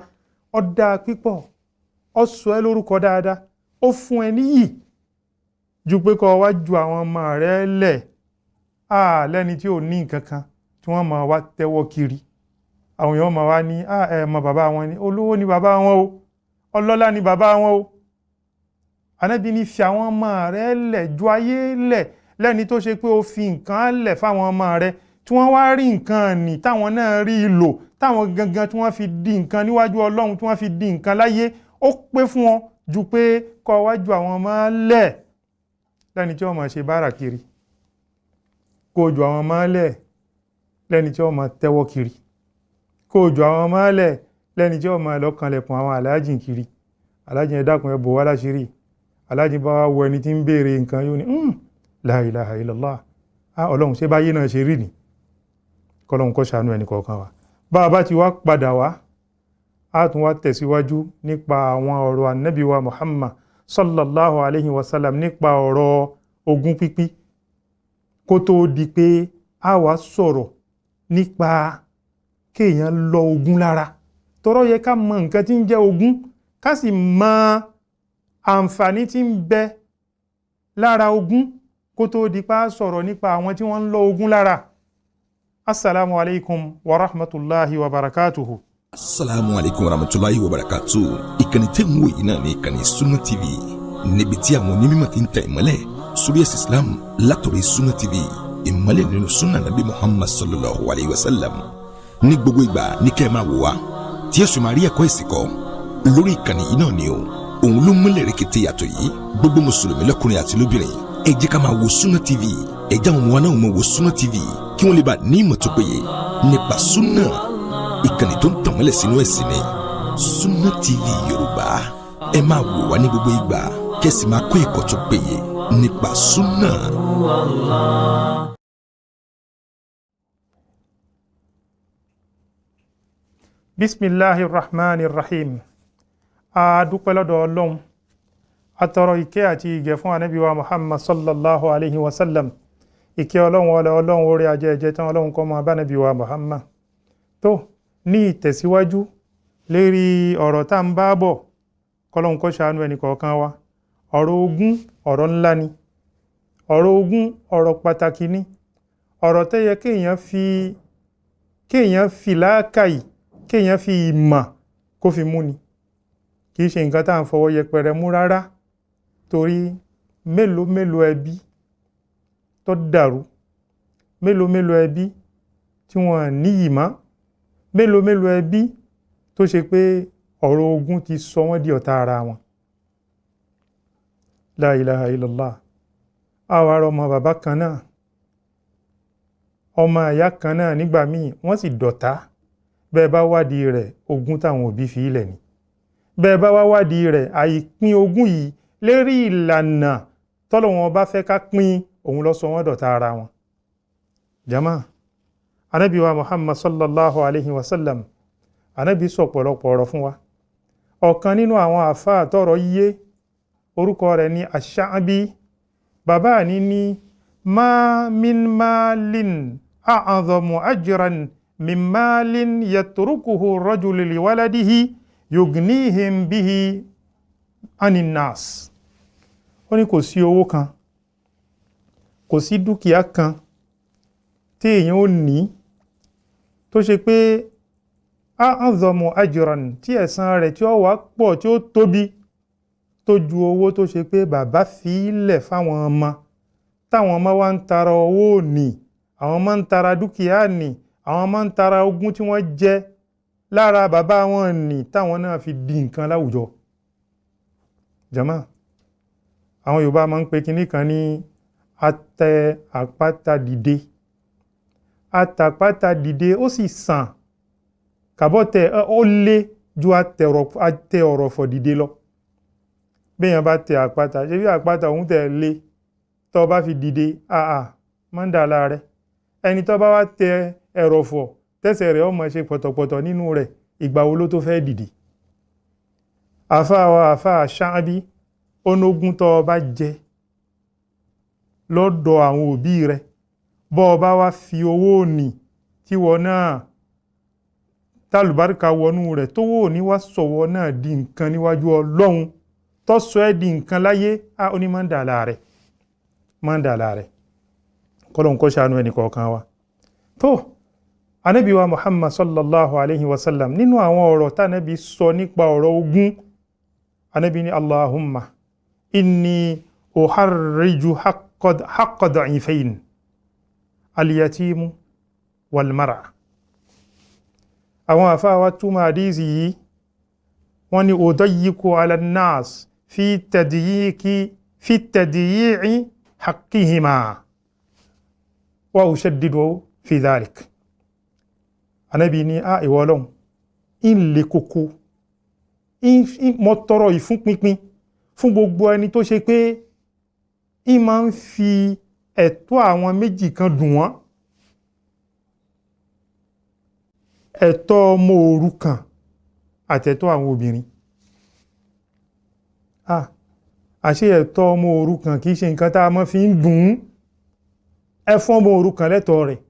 Ó dáa pípọ̀, ó sọ ẹ́ lórúkọ dáadáa, ó fún ẹ níyì ju pé kó wá ju àwọn ọmọ rẹ lẹ̀ lẹ́ni tí ò ní nǹkan kan tí wọ́n máa wá tẹ́wọ́ kiri. Àwọn èèyàn máa wá ní ẹ mọ bàbá wọn ni, olówó ni bàbá wọn o, ọlọ́lá ni bàbá wọn o. Ànábì ní fi àwọn ọmọ rẹ lẹ̀ ju ayé lẹ̀ lẹ́ni tó ṣe pé ó fi nǹkan lẹ̀ fáwọn ọmọ rẹ tí wọ́n wá rí nǹkan nì, táwọn náà rí lò, táwọn gangan tí wọ́n fi di nǹkan níwájú Ọlọ́run, tí wọ́n fi di nǹkan láyé. Ó pé fún wọn ju pé kó wá ju àwọn ọmọ lẹ̀ lẹ́ni tí wọ́n máa ṣe bára kiri, kó ju àwọn ọmọ lẹ̀ lẹ́ni tí wọ́n máa tẹ́wọ́ kiri, kó ju àwọn ọmọ lẹ̀ lẹ́ni tí wọ́n máa lọ kanlẹ̀kùn àwọn aláàjì kiri. Aláàjì, ẹ dákun, ẹ bò wá láṣìírí. Aláàjì bá wá wo ẹni tí ń béèrè nǹkan, yóò ní la ilaha illallah, Ọlọ́run, ṣé báyé náà ṣe rí ni? Kọ́lọ́run kó ṣàánú ẹnì kọ̀ọ̀kan wa. Bá a bá ti wá padà wá, a tún wá tẹ̀síwájú nípa àwọn ọ̀rọ̀ ànábì wa Muhammad sallallahu alayhi wa sallam nípa ọ̀rọ̀ ogún pípín, kó tó di pé a wá sọ̀rọ̀ nípa kéèyàn lọ ogún lára. Tọrọ yẹ ká mọ nǹkan tí ń jẹ́ ogún, ká sì mọ àǹfààní tí ń bẹ lára ogún, kó tó di pa sọ̀rọ̀ nípa àwọn tí wọ́n ń lọ ogún lára. Assalamu alaikum wa rahmatulahi wa barakatuhu. Asalaamu aleykum wa rahmatulahi wa barakatu. Ìkànnì tẹ́ ń wò yìí náà ní ìkànnì Sunna TV, níbi tí àwọn onímọ̀ ti ń tẹ̀ ìmọ́lẹ̀ sórí ẹ̀sìn Islam látọ̀rọ̀ Sunna TV, ìmọ́lẹ̀ nínú sunna nabi Muhammad sallallahu alayhi wa sallam. Ní gbogbo ìgbà ní kẹ́ ẹ máa wò wá, tí ẹ sì máa rí ẹ̀kọ́ ẹ̀sìn kọ́ lórí ìkànnì yìí náà ni o. Òun ló múlẹ̀ rẹ̀kẹ̀tẹ̀ yàtọ̀ yìí. Gbogbo mùsùlùmí lọ́kùnrin àti lóbìnrin, ẹ jẹ́ ká máa wo Sunna TV. Ẹ jẹ́ àwọn ọmọ wa náà máa wo Sunna TV, kí wọ́n lè bá ní ìmọ̀ tó péye nípa sunna. Ìkànnì tó ń tàn mọ́lẹ̀ sínú ẹ̀sìn ni Sunna TV Yorùbá. Ẹ máa wò wá ní gbogbo ìgbà, kẹ́sì máa kọ́ ẹ̀kọ́ tó péye nípa sunna. Allah. Bismillahi rahman rahim. A dúpẹ́ lọ́dọ̀ Ọlọ́run, a tọrọ ìkẹ́ àti ìgẹ̀ fún ànábì wa Muhammad sallallahu alaihi wasallam. Ìkẹ́ Ọlọ́run, ọlọ́ Ọlọ́run, orí ajé ẹjẹ́ tán Ọlọ́run kó máa bá ànábì wa Muhammad. Tó ní ìtẹ̀síwájú lérí ọ̀rọ̀ tá ń bá bọ̀, kọ́lọ́run kó ṣàánú ẹnì kọ̀ọ̀kan wa. Ọ̀rọ̀ ogún, ọ̀rọ̀ ńlá ni. Ọ̀rọ̀ ogún, ọ̀rọ̀ pàtàkì ni. Ọ̀rọ̀ tó yẹ kéèyàn fi làákàyè, kéèyàn fi ìmọ̀ kó fi mú ni. Kì í ṣe nǹkan tá à ń fọwọ́ yẹpẹrẹ mú rárá, torí mélòó mélòó ẹbí tó dàrú, mélòó mélòó ẹbí tí wọ́n níyì mọ́, mélòó mélòó ẹbí tó ṣe pé ọ̀rọ̀ ogún ti sọ wọ́n di ọ̀tá ara wọn. La ilaha illallah. Àwọn ará ọmọ bàbá kan náà, ọmọ ìyá kan náà, nígbà míì wọ́n sì dọ̀tá. Bẹ́ẹ̀ bá wádìí rẹ̀, ogún táwọn òbí fi ilẹ̀ ni. Bẹ́ẹ̀ bá wá wádìí rẹ̀, àìpín ogún yìí lérí ìlànà tọ́lọ́wọ́n bá fẹ́ ká pín, òun ló sọ wọ́n dọ̀tá ara wọn. Jama, anabi wa Muhammad sallallahu alayhi wa sallam, anabi sọ ọ̀pọ̀lọpọ̀ ọ̀rọ̀ fún wa. Ọ̀kan nínú àwọn àfáà tọrọ yé, orúkọ rẹ̀ ní Ash-Sha'bi. Bàbá ní ma min malin a'zamu ajran min malin yatrukuhu rajulu liwaladihi yughnihim bihi anin nas. Ó ní kò sí owó kan, kò sí dúkìá kan tí èèyàn ó ní tó ṣe pé a'zamu ajran, tí ẹ̀san rẹ̀ tí ó wà pọ̀, tí ó tóbi tó ju owó tó ṣe pé bàbá fi lẹ̀ fáwọn ọmọ, táwọn ọmọ wa ń tara owó ní, àwọn ọmọ ń tara dúkìá ní, àwọn ọmọ ń tara ogún tí wọ́n jẹ lára bàbá wọn ní, táwọn náà fi di nǹkan láwùjọ. Jama, àwọn Yorùbá máa ń pe kinní kan ní atẹ àpáta dìde. Atàpáta dìde, ó sì sàn kàbọ̀tẹ̀, ó lé ju atẹ ọ̀rọ̀fọ̀ dìde lọ. Béèyàn bá tẹ àpáta, ṣé bí àpáta òun tẹ̀ lé, tó bá fi dìde, àà mọ́ndàlá rẹ̀. Ẹni tó bá wá tẹ ẹ̀rọ̀fọ̀, tẹ́sẹ̀ rẹ̀ ó máa ṣe pọ̀tọ̀pọ̀tọ̀ nínú rẹ̀, ìgbà wo ló tó fẹ́ dìde? Àfáà wa, àfáà Ṣáàbí, onógún tó bá jẹ lọ́dọ̀ àwọn òbí rẹ̀, bọ́ ọ bá wá fi owó òní tíwọ náà tálùbáríkà wọnú rẹ̀, tówó òní wá sọ̀wọ́ náà di nǹkan níwájú Ọlọ́run, tó sọ ẹ́ di nǹkan láyé, á ó ní mọ́ndàlá rẹ̀, mọ́ndàlá rẹ̀. Kọ́lọ́n kó ṣàánú ẹnì kọ̀ọ̀kan wa. Tó Ànábì wa Muhammad sallallahu alayhi wa sallam, nínú àwọn ọ̀rọ̀ tánàbí sọ nípa ọ̀rọ̀ ogún, Ànábì ní: Allahumma inni uharriju haqqa da'ifayn al-yatimu wal-mar'a. Àwọn àfáà wa túmọ̀ àdíìsì yìí, wọ́n ní udayyiqu ala an-nas fi tadyi'i haqqihima wa ushaddidu fi dhalik. Ànábì ní a ìwọ Ọlọ́run, ń le koko, mo tọrọ ìfúnpinpin fún gbogbo ẹni tó ṣe pé ń máa ń fi ẹ̀tọ́ àwọn méjì kan dùn wọ́n: ẹ̀tọ́ ọmọ òrukàn àtẹ̀tọ́ àwọn obìnrin. Àṣé ẹ̀tọ́ ọmọ òrukàn kìí ṣe nǹkan tá a máa fi ń dùn ún. Ẹ fún ọmọ òrukàn lẹ́tọ̀ọ́ rẹ̀,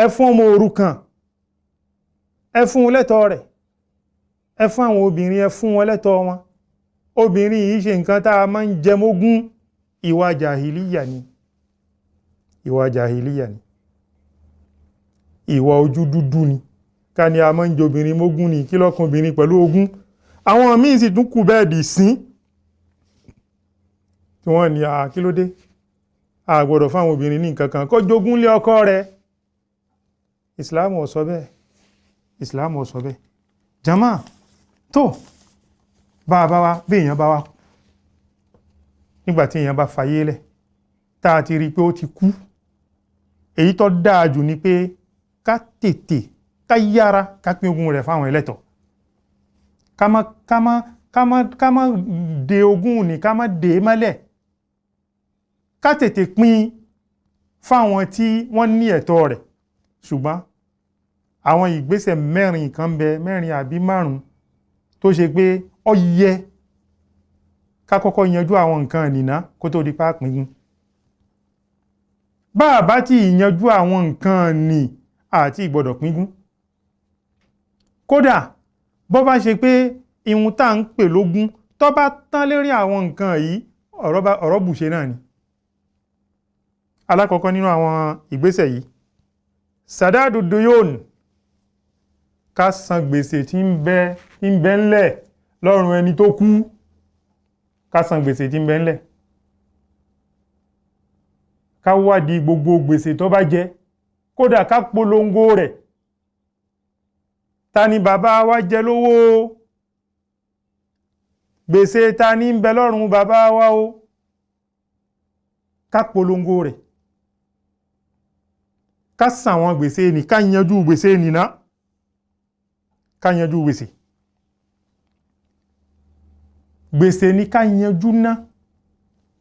ẹ fún ọmọ òrukàn, ẹ fún un lẹ́tọ̀ọ́ rẹ̀. Ẹ fún àwọn obìnrin, ẹ fún wọn lẹ́tọ̀ọ́ wọn. Obìnrin yìí ṣe nǹkan tá a máa ń jẹ mógún. Ìwà jàhìlíyà ni, ìwà jàhìlíyà ni, ìwà ojú dúdú ni. Ká ní a máa ń jẹ obìnrin mógún ni, kí lọ́kàn obìnrin pẹ̀lú ogún? Àwọn míì sì tún kù bẹ́ẹ̀ dì sí tí wọ́n ní a kí ló dé, a gbọ́dọ̀ fáwọn obìnrin ní nǹkan kan, kó jogún lé ọkọ rẹ̀. Ìsìláàmù ò sọ bẹ́ẹ̀, Ìsìláàmù ò sọ bẹ́ẹ̀. Jama, tó bá a bá wa bí èèyàn bá wa nígbà tí èèyàn bá fayé lẹ̀, tá a ti rí i pé ó ti kú, èyí tó dáa jù ni pé ká tètè, ká yára, ká pín ogún rẹ̀ fáwọn ẹlẹ́tọ̀ọ́. Ká má de ogún ní, ká má de mọ́lẹ̀. Ká tètè pín fáwọn tí wọ́n ní ẹ̀tọ́ rẹ̀. Ṣùgbọ́n àwọn ìgbésẹ̀ mẹ́rin kan ń bẹ, mẹ́rin àbí márùn-ún, tó ṣe pé ó yẹ ká kọ́kọ́ yanjú àwọn nǹkan nìna kó tó di pápín. Bá a bá ti yanjú àwọn nǹkan nì àti ìgbọ́dọ̀ pínkún. Kódà bó bá ṣe pé ihun tá à ń pè lógún tó bá tán lérí àwọn nǹkan yìí, ọ̀rọ̀ bùṣe náà ni. Alákọ̀ọ́kọ́ nínú àwọn ìgbésẹ̀ yìí, sàdáàdù duyón, ká san gbèsè tí ń bẹ ńlẹ̀ lọ́rùn ẹni tó kú. Ká san gbèsè tí ń bẹ ńlẹ̀, ká wádìí gbogbo gbèsè tó bá jẹ, kódà ká polongo rẹ̀. Ta ni bàbá wa jẹ lówó? Gbèsè ta ni ń bẹ lọ́rùn bàbá wa o? Ká polongo rẹ̀, ká san àwọn gbèsè ní, ká yanjú gbèsè nìna, ká yanjú gbèsè. Gbèsè ní ká yanjú ná.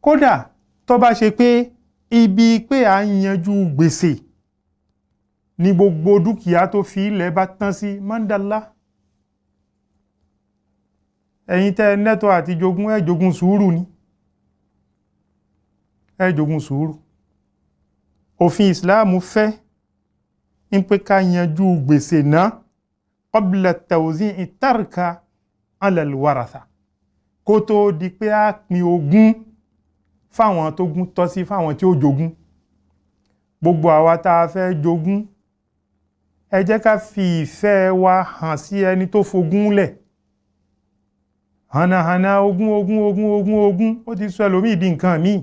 Kódà tó bá ṣe pé ibi pé à ń yanjú gbèsè ní gbogbo dúkìá tó fi ilẹ̀ bá tán sí, mandala. Ẹ̀yin tẹ́ nẹ́tọ̀ àti jogún, ẹ jogún sùúrù ni, ẹ jogún sùúrù. Òfin ìsìláàmù fẹ́ ń pé ká yanjú gbèsè náà qabla tawzi'i tarka ala al-waratha, kó tó di pé a pín ogún fáwọn tó gún tọ́ sí, fáwọn tí ó jogún. Gbogbo àwa tá a fẹ́ jogún, ẹ jẹ́ ká fi ìfẹ́ wa hàn sí ẹni tó fogún lẹ̀. Hànàhànà ogún ogún ogún ogún ogún ó ti sọ ẹlòmíì di nǹkan míì.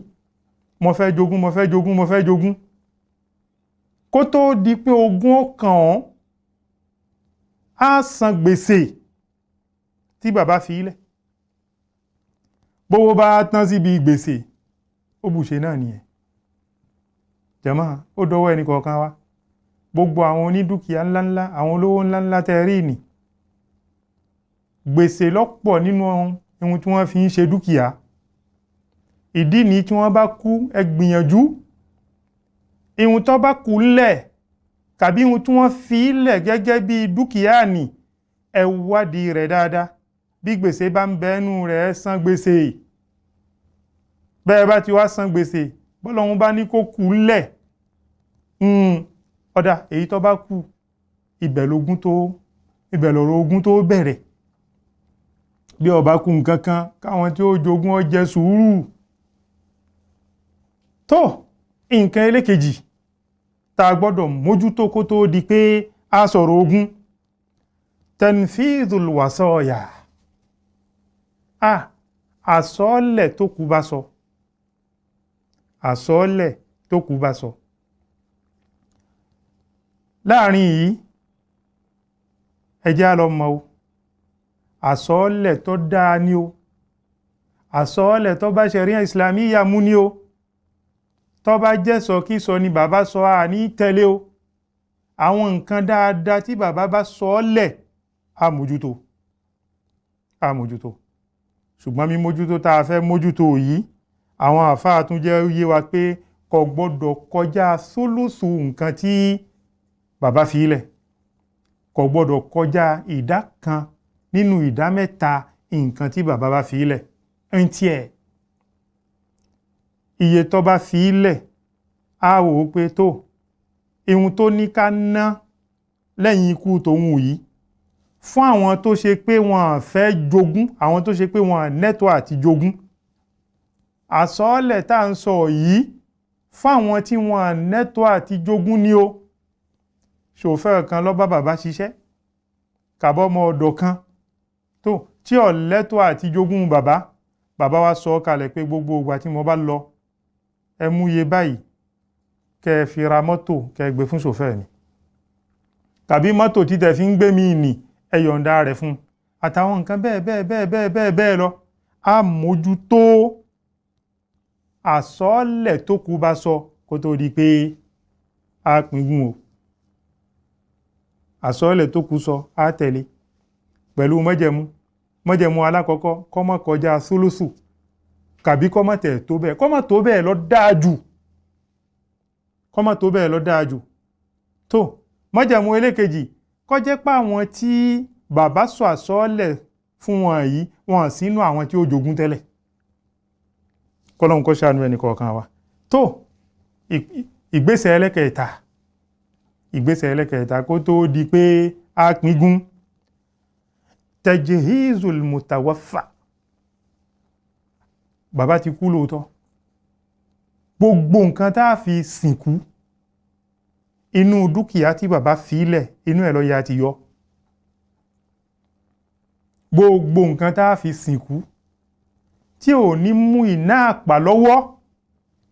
Mo fẹ́ jogún, mo fẹ́ jogún, mo fẹ́ jogún. Kó tó di pé ogún ó kàn ọ́, á san gbèsè tí bàbá fi lẹ̀. Bówó bá tán síbi gbèsè, ó bùṣe náà nìyẹn. Jàmá, ó dọwọ́ ẹnì kọ̀ọ̀kan wa. Gbogbo àwọn onídùkìá ńláńlá, àwọn olówó ńláńlá tẹ́ rí nì, gbèsè lọ́pọ̀ nínú ohun tí wọ́n fi ń ṣe dúkìá. Ìdí ni tí wọ́n bá kú, ẹ gbìyànjú ihun tó bá kú lẹ̀ tàbí ihun tí wọ́n fi lẹ̀ gẹ́gẹ́ bí dúkìá nì, ẹ wádìí rẹ̀ dáadáa. Bí gbèsè bá ń bẹ́nu rẹ̀, san gbèsè. Bẹ́ẹ̀ bá ti wá san gbèsè, bọ́lọ́hun bá ní kó kú lẹ̀, ọ̀dà èyí tó bá kú, ibẹ̀ lógún tó, ibẹ̀ lọ̀rọ̀ ogún tó bẹ̀rẹ̀. Bí ó bá kú nǹkan kan, káwọn tí ó jogún ó jẹ sùúrù. Tó nǹkan ẹlẹ́kejì tá a gbọ́dọ̀ mójútó kó tó di pé a sọ̀rọ̀ ogún, tanfidhul wasaya. Àsọọ́lẹ̀ tó kú bá sọ, àsọọ́lẹ̀ tó kú bá sọ. Láàrin yìí, ẹ jẹ́ á lọ mọ̀ o, àsọọ́lẹ̀ tó dáa ní o, àsọọ́lẹ̀ tó bá ṣẹ̀ríà ìsìlámíyà mú ní o. Tó bá jẹ́ sọ kí sọ ni bàbá sọ, à ní tẹ̀lé o. Àwọn nǹkan dáadáa tí bàbá bá sọ ọ́ lẹ̀, á mójútó, á mójútó. Ṣùgbọ́n mímójútó tá a fẹ́ mójútó yìí, àwọn àfáà tún jẹ́ yé wa pé kò gbọ́dọ̀ kọjá sólùsù nǹkan tí bàbá fi lẹ̀, kò gbọ́dọ̀ kọjá ìdá kan nínú ìdá mẹ́ta nǹkan tí bàbá bá fi lẹ̀. Ń tiẹ̀ iye tó bá fi lẹ̀, á wò ó pé tó ihun tó ní ká ná lẹ́yìn ikú tòun yìí fún àwọn tó ṣe pé wọ́n fẹ́ jogún, àwọn tó ṣe pé wọ́n nẹ́tọ̀ àti jogún. Àsọọ́lẹ̀ tá à ń sọ yìí fún àwọn tí wọ́n nẹ́tọ̀ àti jogún ni o. Ṣòfẹ́ kan ló bá bàbá ṣiṣẹ́, kàbọ́ ọmọ ọ̀dọ̀ kan tó tí ò lẹ́tọ̀ àti jogún bàbá. Bàbá wa sọ kalẹ̀ pé gbogbo ìgbà tí mo bá lọ, ẹ mú iye báyìí kẹ́ ẹ fi ra mọ́tò kẹ́ ẹ gbé fún ṣòfẹ́ mi, tàbí mọ́tò títẹ̀ fi ń gbé mi nì, ẹ yọ̀ǹda rẹ̀ fún un, àtàwọn nǹkan bẹ́ẹ̀ bẹ́ẹ̀ bẹ́ẹ̀ bẹ́ẹ̀ bẹ́ẹ̀ bẹ́ẹ̀ lọ. Á mójútó àsọọ́lẹ̀ tó kú bá sọ kó tó di pé a pínkún o. Àsọọ́lẹ̀ tó kú sọ á tẹ̀lé pẹ̀lú mọ́jẹ̀mú. Mọ́jẹ̀mú alákọ̀ọ́kọ́, kó má kọjá sólùsù. Kàbí kọ́ mọ̀ tẹ̀ tó bẹ́ẹ̀, kọ́ mọ̀ tó bẹ́ẹ̀ lọ dáa jù, kọ́ mọ̀ tó bẹ́ẹ̀ lọ dáa jù. Tó májẹ̀mú ẹlẹ́kejì, kó jẹ́ pé àwọn tí bàbá sọ àsọọ́lẹ̀ fún wọn yìí, wọn sínú àwọn tí ó jogún tẹ́lẹ̀. Kọ́lọ́hun kó ṣàánú ẹnì kọ̀ọ̀kan wa. Tó ìgbésẹ̀ ẹlẹ́kẹta, ìgbésẹ̀ ẹlẹ́kẹta kó tó di pé a pín gún, tajhizul mutawaffa. Bàbá ti kú lóòótọ́, gbogbo nǹkan tá a fi sìnkú, inú dúkìá tí bàbá fi lẹ̀, inú ẹ̀ ló yẹ ti yọ. Gbogbo nǹkan tá a fi sìnkú tí ò ní mú iná àpà lọ́wọ́,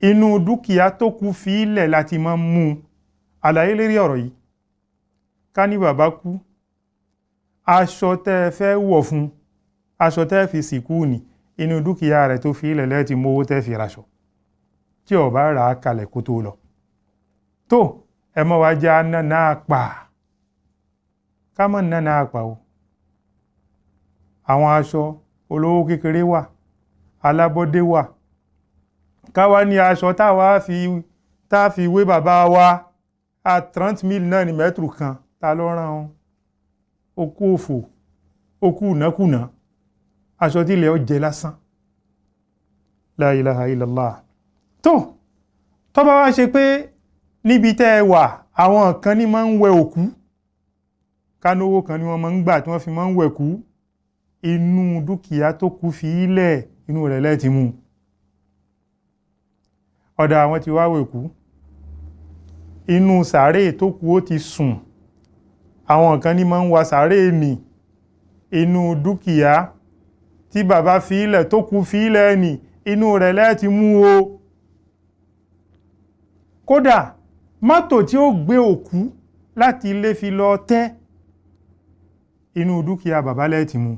inú dúkìá tó kú fi lẹ̀ láti máa mú un. Àlàyé lérí ọ̀rọ̀ yìí: ká ní bàbá kú, aṣọ tẹ́ ẹ fẹ́ wọ̀ fún, aṣọ tẹ́ ẹ fi sìnkú ni, inú dúkìá rẹ̀ tó fi lẹ̀ lẹ́ẹ̀tì mówó tẹ́ fi raṣọ, tí ó bá rà á kalẹ̀ kó tó lọ. Tó ẹ mọ́ wá já náà pa, ká mọ̀ náà pa o. Àwọn aṣọ olówó kékeré wà, alábọ́dé wà. Káwá ní aṣọ táwa fi tá fi wé bàbá wa a 30 000 náà ní mẹ́tìrù kan, ta ló rán wọn? Okú òfò, okú ìnákùná, aṣọ tí ilẹ̀ ó jẹ lásán. La ilaha illallah. Tó bá wá ṣe pé níbi tẹ́ ẹ wà, àwọn kan ní máa ń wẹ òkú, kánówó kan ní wọ́n máa ń gbà tí wọ́n fi máa ń wẹ̀kú, inú dúkìá tó kú fi ilẹ̀, inú rẹ̀ lẹ́ẹ̀tì mú. Ọ̀dà àwọn tí wá wẹ̀kú, inú sàárè tó kú ó ti sùn, àwọn kan ní máa ń wa sàárè nì, inú dúkìá tí bàbá fi ilẹ̀ tó kú fi ilẹ̀ nì, inú rẹ̀ lẹ́ẹ̀tì mú o. Kódà mọ́tò tí ó gbé òkú láti ilé fi lọ tẹ́, inú dúkìá bàbá lẹ́ẹ̀tì mú.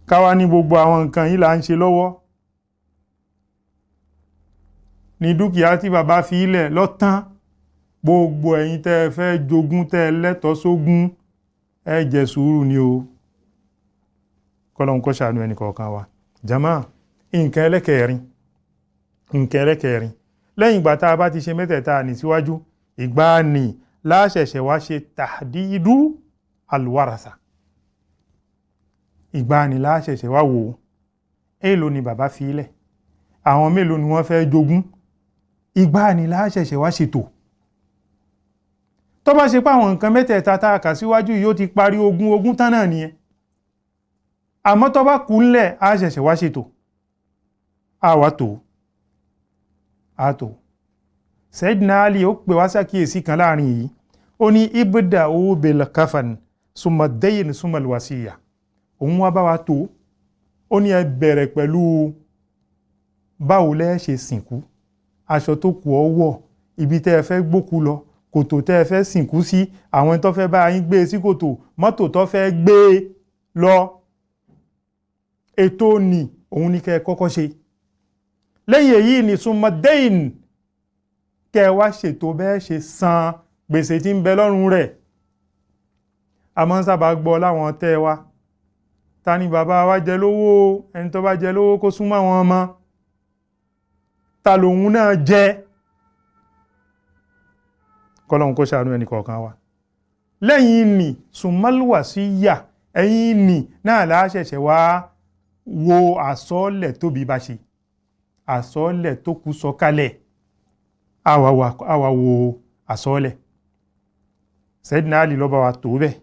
Káwá ní gbogbo àwọn nǹkan yìí là ń ṣe lọ́wọ́ ní dúkìá tí bàbá fi ilẹ̀ lọ́tán. Gbogbo ẹ̀yin tẹ́ ẹ fẹ́ jogún, tẹ́ ẹ lẹ́tọ̀ọ́ sógún, ẹ jẹ́ sùúrù ni o. Kọ́lọ́hun kó ṣàánú ẹnì kọ̀ọ̀kan wa. Jama, nǹkan ẹlẹ́kẹ̀ẹ́rin, nǹkan ẹlẹ́kẹ̀ẹ́rin, lẹ́yìn ìgbà tá a bá ti ṣe mẹ́tẹ̀ẹ̀ta ní síwájú, ìgbà ní láṣẹ̀ṣẹ̀ wá ṣe tahdidu alwarasa. Ìgbà ní láṣẹ̀ṣẹ̀ wá wò ó, èèlò ni bàbá fi ilẹ̀, àwọn mélòó ni wọ́n fẹ́ jogún. Ìgbà ní láṣẹ̀ṣẹ̀ wá ṣètò. Tó bá ṣe pé àwọn nǹkan mẹ́tẹ̀ẹ̀ta tá a kà síwájú yìí ó ti parí ogún, ogún tán náà nìyẹn. Àmọ́ tó bá kú ńlẹ̀, á ṣẹ̀ṣẹ̀ wá ṣètò, á wá tó á tó. Sayyidina Ali ó pè wá ṣàkíyèsí kan láàrin yìí. Ó ní ibda'u bil kafan summa dayn summa al-wasiyya. Òun wá bá wa tó. Ó ní ẹ bẹ̀rẹ̀ pẹ̀lú báwo lẹ́ ṣe sìnkú, aṣọ tó kù ọ wọ̀, ibi tẹ́ ẹ fẹ́ gbókú lọ, kòtò tẹ́ ẹ fẹ́ sìnkú sí, àwọn tó fẹ́ bá yín gbé sí kòtò, mọ́tò tó fẹ́ gbé lọ. Ètò ní òun ní kẹ́ ẹ kọ́kọ́ ṣe. Lẹ́yìn èyí ní summa dayn, kẹ́ ẹ wá ṣètò bẹ́ẹ̀ ṣe san gbèsè tí ń bẹ lọ́rùn rẹ̀. A máa ń sábà gbọ́ láwọn tẹ́ wa, ta ni bàbá wa jẹ lówó? Ẹni tó bá jẹ lówó kó súnmọ́ àwọn ọmọ. Ta lòun náà jẹ? Kọ́lọ́hun kó ṣàánú ẹnì kọ̀ọ̀kan wa. Lẹ́yìn ní sùnmọ́lùwà sí yà, ẹ̀yìn ní náà láṣẹ̀ṣẹ̀ wá wo àsọ́ọ̀lẹ̀ tóbi bá ṣe, àsọ́ọ̀lẹ̀ tó kú sọ kalẹ̀, àwa wo àsọ́ọ̀lẹ̀. Sayyidina Ali ló bá wa tó bẹ́ẹ̀: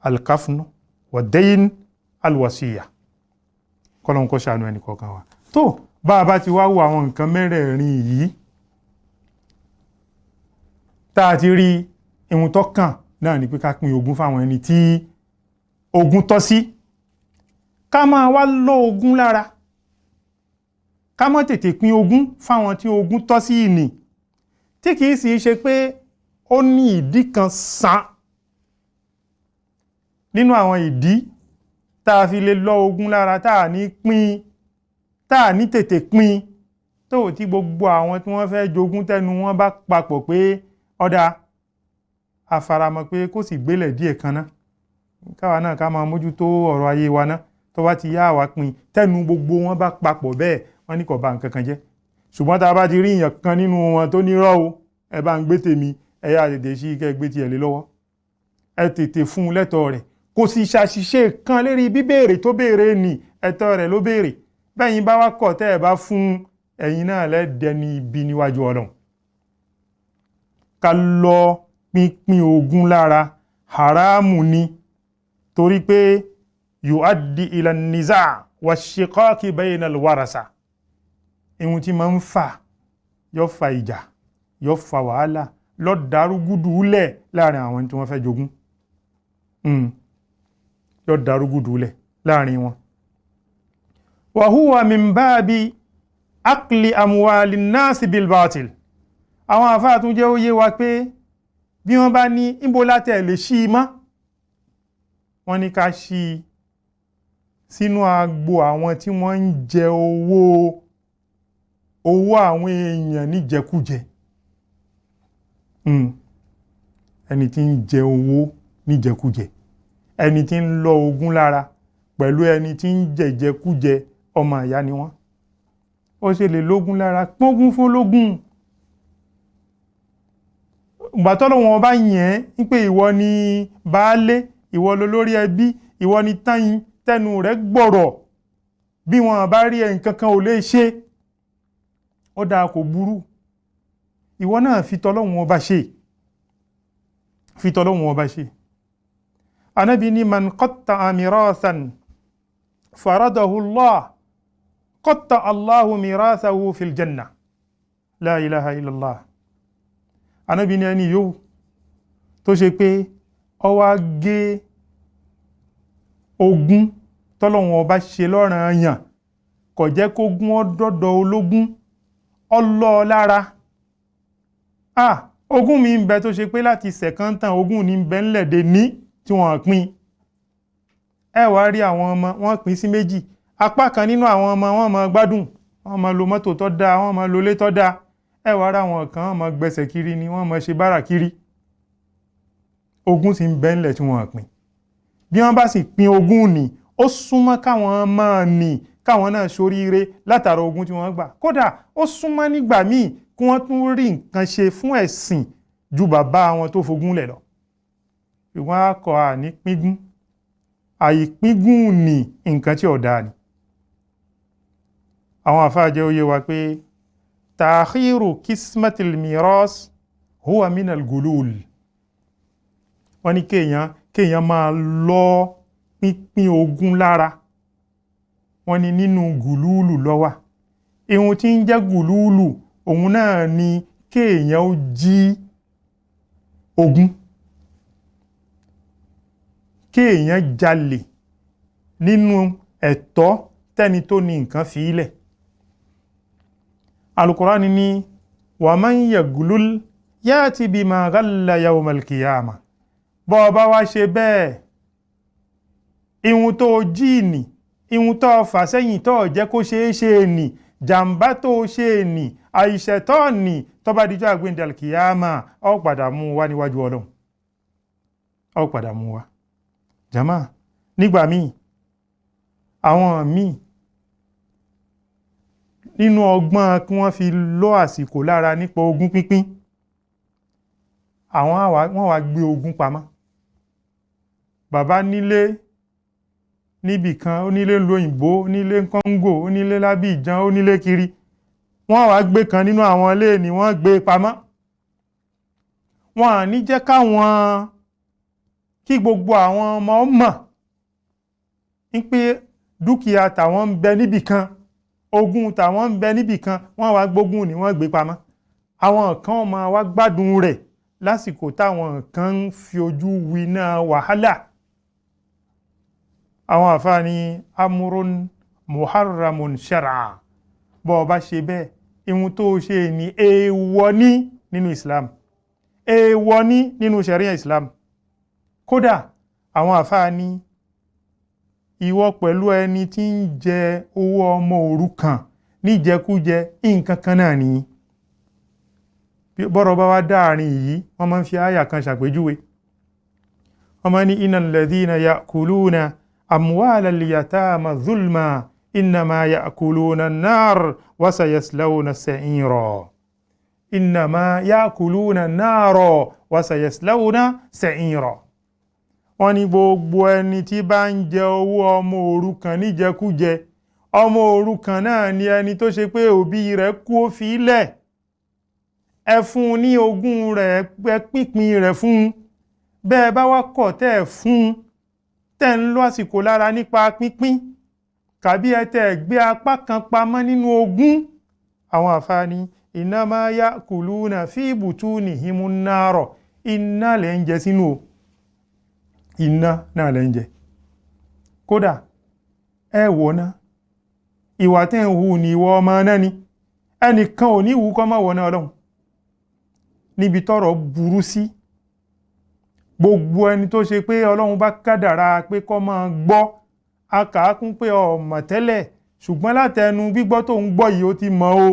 alkafnu wàdẹ́yìn alwasiya. Kọ́lọ́hun kó ṣàánú ẹnì kọ̀ọ̀kan wa. Tó bá a bá ti wá wo àwọn nǹkan mẹ́rẹ̀ẹ̀rin yìí tá a ti rí ìhun tó kàn náà ni pé ká pín ogún fáwọn ẹni tí ogún tọ́ sí. Ká máa wá lọ ogún lára, ká má tètè pín ogún fáwọn tí ogún tọ́ sí ìní, tí kìí sì ṣe pé ó ní ìdí kan sàn nínú àwọn ìdí tá a fi lè lọ ogún lára, tá a ní pín, tá a ní tètè pín tó tí gbogbo àwọn tí wọ́n fẹ́ jogún tẹnu wọn bá papọ̀ pé ọ̀dà àfaramọ́ pé kó sì gbélẹ̀ díẹ̀ kan ná, káwa náà ká máa mójútó ọ̀rọ̀ ayé wa ná, Tó bá ti yá, àwa pín. Tẹnu gbogbo wọn bá papọ̀ bẹ́ẹ̀, wọ́n ní kò bà nǹkan kan jẹ́. Ṣùgbọ́n tá a bá ti rí èèyàn kan nínú wọn tó ní rọ́ o, ẹ bá ń gbé tèmi, ẹ yá tètè sí kẹ́ ẹ gbé tiẹ̀ lé lọ́wọ́, ẹ tètè fún un lẹ́tọ̀ọ́ rẹ̀. Kò sì ṣàṣìṣe kan lérí bíbéèrè tó béèrè ní ẹ̀tọ́ rẹ̀ ló béèrè. Bẹ́yìn bá wá kọ̀ tẹ́ ẹ bá fún, ẹ̀yin náà lẹ́dẹ̀ẹ́ni ibi níwájú Ọlọ́run. Ká lọ pínpín ogún lára, haramu ni, torí pé yuaddi ila niza wa shiqaqi bayna alwarasa. Ihun tí máa ń fà, yóò fa ìjà, yóò fa wàhálà, lọ darúgúdù lẹ̀ láàrin àwọn tí wọ́n fẹ́ jogún, yóò darúgúdù lẹ̀ láàrin wọn. Wa huwa min babi akli amwali nasi bil batil. Àwọn àfáà tún jẹ́ ó yé wa pé bí wọ́n bá ní ìbò látẹ̀ lè ṣí i mọ́, wọ́n ní ká ṣí i sínú agbo àwọn tí wọ́n ń jẹ owó àwọn èèyàn níjẹkújẹ. Ẹni tí ń jẹ owó níjẹkújẹ, ẹni tí ń lọ ogún lára pẹ̀lú ẹni tí ń jẹjẹkújẹ, ọmọ ìyá ni wọ́n. Ó ṣe lè lógún lára, pọ́ngún fún lógún. Ìgbà tọ́lọ́run bá yẹn ń pé ìwọ ni baálé, ìwọ lolórí ẹbí, ìwọ ni táyín tẹnu rẹ̀ gbọ̀rọ̀, bí wọn bá rí ẹ, nǹkan kan ò lè ṣe. Ó dáa, kò burú, ìwọ náà fi tọ́lọ́run ọba ṣe, fi tọ́lọ́run ọba ṣe. Anábì ní man qatta'a mirathan faradahu Allah qatta'a Allahu mirathahu fil janna. La ilaha illallah. Anábì ní ẹni yóò tó ṣe pé ó wá gé ogún tọ́lọ́run ọba ṣe lọ́ranyàn, kò jẹ́ kógún ó dọ́dọ̀ ológun, ọlọ́ lára. Ah, ogún mi ń bẹ tó ṣe pé láti sẹ̀kántàn, ogún ní ń bẹ ńlẹ̀dẹ̀ ní tí wọ́n pín. Ẹ wá rí àwọn ọmọ, wọ́n pín sí méjì. Apá kan nínú àwọn ọmọ wọn máa gbádùn, wọ́n máa lo mọ́tò tó dáa, wọ́n máa lo ilé tó dáa. Ẹ wá rí àwọn kan, wọ́n máa gbẹsẹ̀ kiri ni, wọ́n máa ṣe bárà kiri. Ogún sì ń bẹ ńlẹ̀ tí wọ́n pín. Bí wọ́n bá sì pín ogún ní, ó súnmọ́ káwọn máa ní káwọn náà ṣoríire látara ogún tí wọ́n gbà. Kódà ó súnmọ́ nígbà míì kí wọ́n tún rí nǹkan ṣe fún ẹ̀sìn ju bàbá wọn tó fogún lẹ̀ lọ. Ṣùgbọ́n a kọ̀, àní píngún. Àìpíngún ní nǹkan tí ò dáa ni. Àwọn àfáà jẹ́ ó yé wa pé ta'khiru qismatil miras huwa minal gulul. Wọ́n ní kéèyàn máa lọ pínpín ogún lára, wọ́n ní nínú gùlúùlù ló wà. Ihun tí ń jẹ́ gùlúùlù, òun náà ni kéèyàn ó jí ogún, kéèyàn jalè nínú ẹ̀tọ́ tẹ́ni tó ní nǹkan fi ilẹ̀. Alukurani ní wa man yaglul ya'ti bima ghalla yawmal qiyamah. Bọ́ ọ bá wá ṣe bẹ́ẹ̀, ihun tó jí nì, ihun tó fà sẹ́yìn tó jẹ́ kó ṣeé ṣe nì, jàǹbá tó ṣe nì, àìṣẹ̀tọ́ nì, tó bá dijọ́ àgbéǹde alkiyama, ó padà mú wá níwájú Ọlọ́run, ó padà mú wá. Jama, nígbà míì, àwọn míì nínú ọgbọ́n kí wọ́n fi lọ àsìkò lára nípa ogún pínpín, àwọn wọ́n wá gbé ogún pamọ́. Bàbá nílé níbì kan, ó nílé ńlú òyìnbó, ó nílé Kọ́ńgò, ó nílé lábìjan, ó nílé kiri. Wọ́n wá gbé kan nínú àwọn ilé ni wọ́n gbé pamọ́. Wọ́n à ní jẹ́ káwọn kí gbogbo àwọn ọmọ mọ̀ ń pé dúkìá tàwọn ń bẹ níbì kan, ogún tàwọn ń bẹ níbì kan. Wọ́n wá gbógun ni wọ́n gbé pamọ́. Àwọn kan máa wá gbádùn rẹ̀ lásìkò táwọn kan ń fi ojú winá wàhálà. Àwọn àfáà ní amúrún muharramun shar'a. Bọ́ ọ bá ṣe bẹ́ẹ̀, ihun tó ṣe ní èèwọ̀ ní nínú Islam, èèwọ̀ ní nínú sharia Islam. Kódà àwọn àfáà ní ìwọ pẹ̀lú ẹni tí ń jẹ owó ọmọ òrukàn níjẹkújẹ, nǹkan kan náà nìyí. Bọ́rọ̀ bá wá dáàrin yìí, wọ́n máa ń fi àyà kan ṣàpèjúwe. Wọ́n máa ní innal ladhina ya'kuluna Amwalal yatama zulma innama ya'kuluna an-nar wa sayaslawna sa'ira. Innama ya'kuluna an-nara wa sayaslawna sa'ira. Wọ́n ní gbogbo ẹni tí bá ń jẹ owó ọmọ òrukàn níjẹkújẹ, ọmọ òrukàn náà ni ẹni tó ṣe pé òbí rẹ̀ kú ó fi lẹ̀, ẹ fún un ní ogún rẹ̀, ẹ pínpín rẹ̀ fún un. Bẹ́ẹ̀ bá wá kọ̀ tẹ́ ẹ fún un, tẹ́ ń lọ àsìkò lára nípa pínpín, kàbí ẹ tẹ́ gbé apá kan pamọ́ nínú ogún. Àwọn àfáàní innama ya'kuluna fi butunihimun nara, iná lẹ́ ń jẹ sínú o, iná náà lẹ́ ń jẹ. Kódà ẹ wò ná, ìwà tẹ́ ń hù ní ìwọ ọmọ náà ni, ẹnìkan ò ní wù kọ́ mọ́ wọ̀ náà Ọlọ́run. Níbi tọ́rọ̀ burú sí, gbogbo ẹni tó ṣe pé Ọlọ́run bá kádàrá pé kó máa gbọ́, a kà á kún pé ọmọ tẹ́lẹ̀, ṣùgbọ́n látẹnu gbígbọ́ tó ń gbọ́ yìí ó ti mọ̀ o.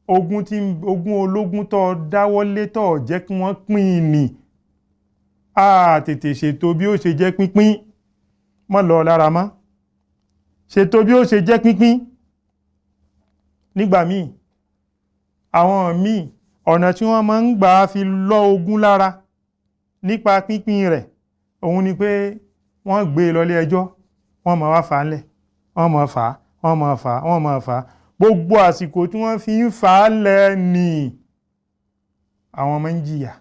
Ogún ológun tó dáwọ́lé tó jẹ́ kí wọ́n pín in nì, a tètè ṣètò bí ó ṣe jẹ́ pínpín, mọ́ lọ lára mọ́, ṣètò bí ó ṣe jẹ́ pínpín. Nígbà míì àwọn míì ọ̀nà tí wọ́n máa ń gbà fi lọ ogún lára nípa pínpín rẹ̀, òun ni pé wọ́n gbé e lọlé ẹjọ́, wọ́n máa wá fà á lẹ̀, wọ́n máa fà á, wọ́n máa fà á, wọ́n máa fà á. Gbogbo àsìkò tí wọ́n fi ń fà á lẹ̀ nì, àwọn máa ń jìyà.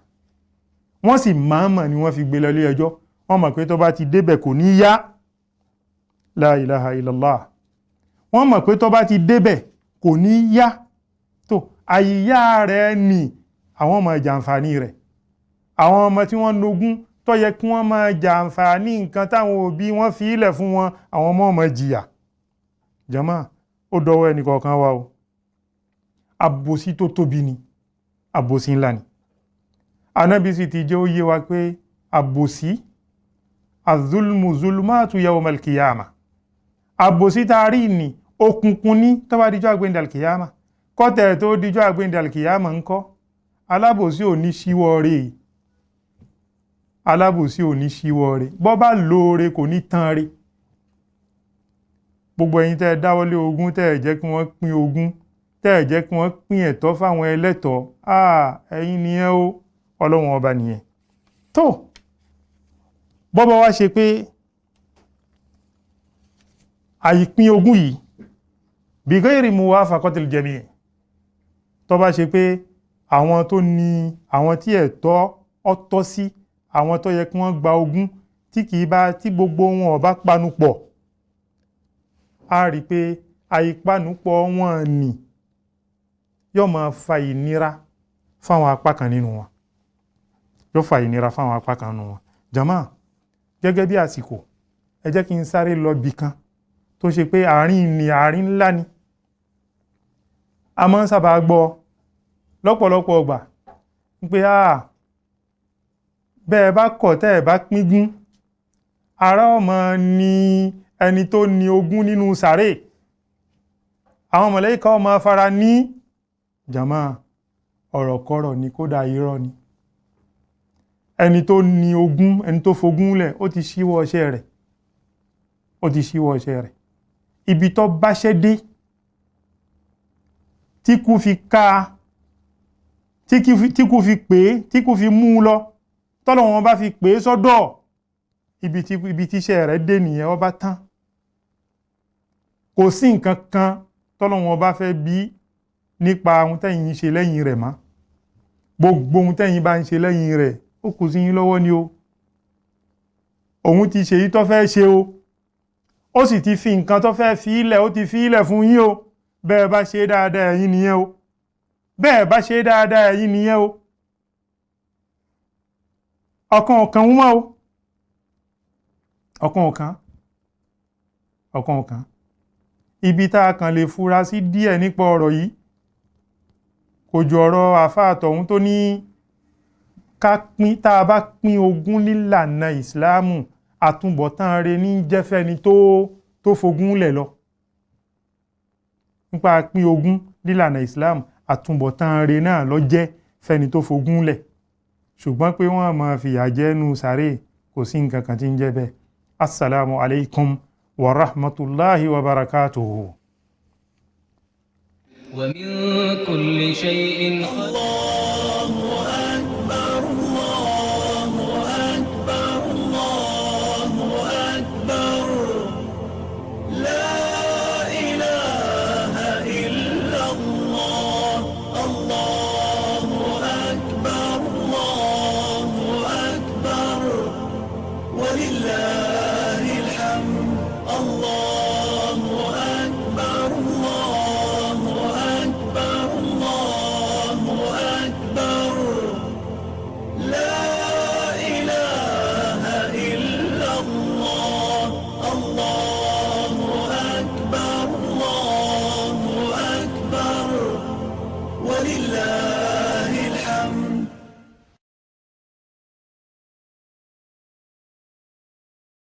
Wọ́n sì máa mọ̀ ni wọ́n fi gbé lọlé ẹjọ́, wọ́n mọ̀ pé tó bá ti débẹ̀ kò ní yá. La ilaha illallah. Wọ́n mọ̀ pé tó bá ti débẹ̀ kò ní yá. Tó àyíyá rẹ̀ nì, àwọn ọmọ jàǹfààní rẹ̀, àwọn ọmọ tí wọ́n lógún tó yẹ kí wọ́n máa jàǹfààní nǹkan táwọn òbí wọn fi ilẹ̀ fún wọn, àwọn ọmọ ọmọ jìyà. Jàmá, ó dọwọ́ ẹnìkọ̀ọ̀kan wa o. Àbòsí tó tóbi ni, àbòsí ńlá ni. Ànábì sì ti jẹ́ ó yé wa pé àbòsí, azulmu zulmatu yawmal kiyama, àbòsí tá a rí ni òkùnkùn ní tó bá dijọ́ àgbéǹde alkiyama. Kọ́tẹ̀ tó dijọ́ àgbéǹde alkiyama ń kọ́, alábòsí ò ní ṣíwọ́ rẹ̀, alábòsí ò ní ṣíwọ́ rẹ̀, bọ́ bá lóore kò ní tán rẹ̀. Gbogbo ẹ̀yin tẹ́ ẹ dáwọ́lé ogún, tẹ́ ẹ jẹ́ kí wọ́n pín ogún, tẹ́ ẹ jẹ́ kí wọ́n pín ẹ̀tọ́ fáwọn ẹlẹ́tọ̀ọ́, ẹ̀yin nìyẹn o, Ọlọ́run ọba nìyẹn. Tó bọ́bá wá ṣe pé àìpín ogún yìí bi ghairi muwafaqatil jami', tó bá ṣe pé àwọn tó ní, àwọn tí ẹ̀tọ́ ọ̀tọ̀ sí, àwọn tó yẹ kí wọ́n gba ogún, tí kì í bá tí gbogbo wọn ò bá panupọ̀, a rí i pé àìpanupọ̀ wọn nì yóò máa fa ìnira fáwọn apá kan nínú wọn, yóò fa ìnira fáwọn apá kan nínú wọn. Jàmá, gẹ́gẹ́ bí àsìkò, ẹ jẹ́ kí n sáré lọ bì kan tó ṣe pé àárín ni, àárín ńlá ni. A máa ń sábà gbọ́ lọ́pọ̀lọpọ̀ ọgbà pé bẹ́ẹ̀ bá kọ̀ tẹ́ ẹ̀ bá píngún, ará ọmọ ni ẹni tó ní ogún nínú sàárè, àwọn mọ̀lẹ́kà ọmọ afárá ní. Jàmá, ọ̀rọ̀kọ́rọ̀ ni, kódà irọ́ ni. Ẹni tó ní ogún, ẹni tó fogún lẹ̀, ó ti ṣíwọ́ ọṣẹ́ rẹ̀, ó ti ṣíwọ́ ọṣẹ́ rẹ̀. Ibi tó báṣẹ́ dé, tí kú fi ká, tí kú fi pè é, tí kú fi mú un lọ, tọ́lọ̀ wọn bá fi pè é sọ́dọ̀, ibi tíṣẹ́ rẹ̀ dé nìyẹn, ó bá tán. Kò sí nǹkan kan tọ́lọ̀ wọn bá fẹ́ bí nípa ohun tẹ́yin ń ṣe lẹ́yìn rẹ̀ mọ́. Gbogbo ohun tẹ́yin bá ń ṣe lẹ́yìn rẹ̀, ó kù sí yín lọ́wọ́ ni o. Òun ti ṣe èyí tó fẹ́ ṣe o, ó sì ti fi nǹkan tó fẹ́ fi ilẹ̀, ó ti fi ilẹ̀ fún yín o. Bẹ́ẹ̀ bá ṣe dáadáa ẹ̀yin nìyẹn o, bẹ́ẹ̀ bá ṣe dáadáa ẹ̀yin nìyẹn o. Ọ̀kan ọ̀kan ń mọ́ o, ọ̀kan ọ̀kan, ọ̀kan ọ̀kan. Ibi tá a kàn lè fura sí díẹ̀ nípa ọ̀rọ̀ yìí kò ju ọ̀rọ̀ àfáà tọ̀hún tó ní ká pín, tá a bá pín ogún nílànà ìsìláàmù, àtúbọ̀tán rẹ̀ ní jẹ́fẹ́ni tó fogún lẹ̀ lọ. Nípa pín ogún nílànà ìsìláàmù, àtúbọ̀tán rẹ̀ náà lọ jẹ́ fẹ́ni tó fogún lẹ̀. Ṣùgbọ́n pé wọ́n máa fìyà jẹ nú sàárè, kò sí nǹkan kan tí ń jẹ́ bẹ́ẹ̀. Assalamu alaikum wa rahmatulahi wa barakatuhu. ومن كل شيء خلق الله.